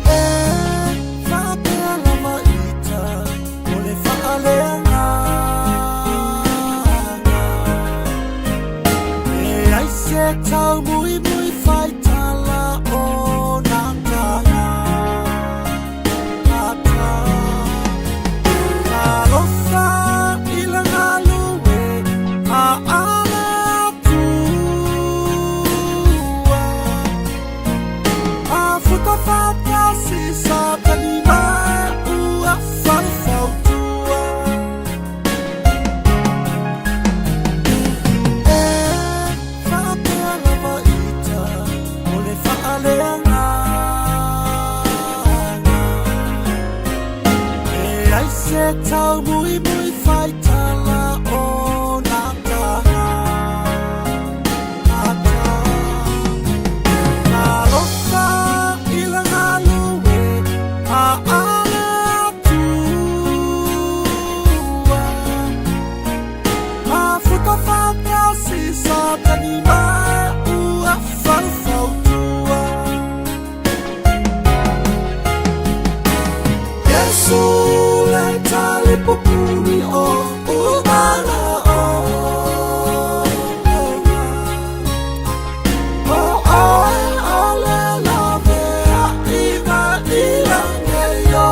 E faapea lava ita o le faaleagaga E ai se taumuimui faitala o nā taga ata Talofa i le galue a ale atua Afuta fatasi satani ma ua faufautua E faapea lava ita o le faaleagaga E ai se taumuimui faitala o nā taga ata Talofa i le galue a ale atua Afuta fatasi satani ma ua faufautua Yesu le talipupuni o umana o O oe o le lavea i ngā ilange yo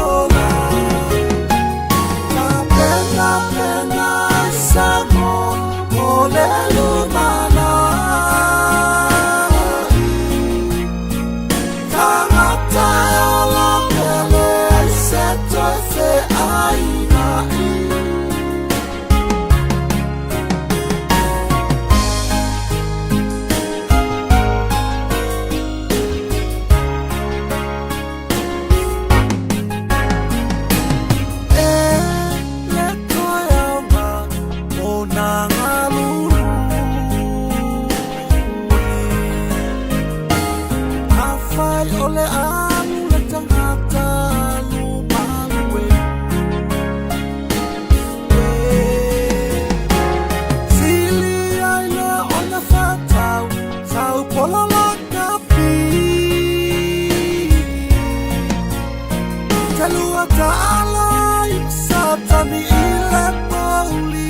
Ola Ka pena pena sango o le lumana Tangata ola pele ai se toe fe aina i. E le toe auga o nā galulue Afai o le alu le tagata lumalue Sili ai le ona whatau tau pola la kapi Te lua ta'ala i satani i le mauli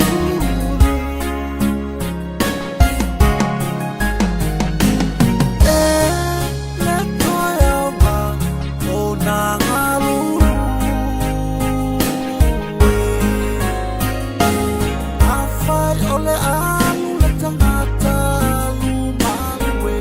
uli E le toe auga o nā galulue Afai o le alu le tagata lumalue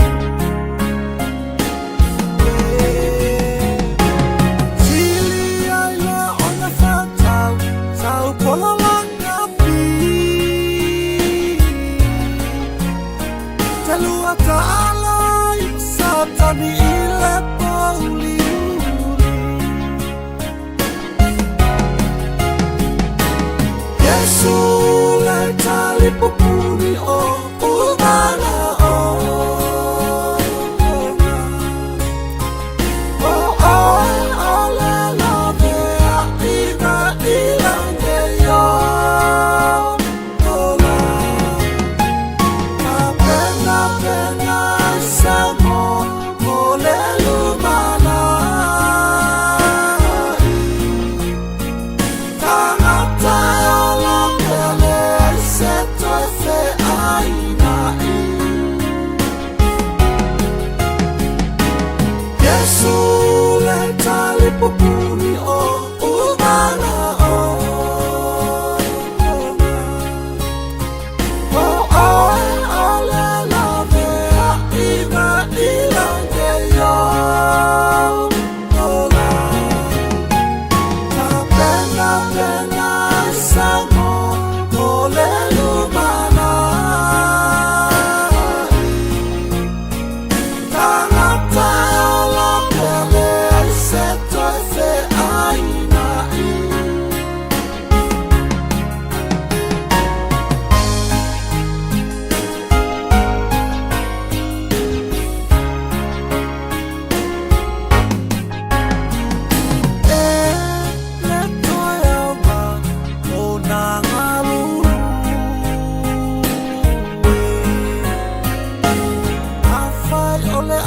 Pupuni o umana o O oe o le lawe a i ma ilange yo Ola Ka pena pena sango o le lumana Tangata ola pele ai se toe fe aina i. E le toe auma o nā galulue. Afai o le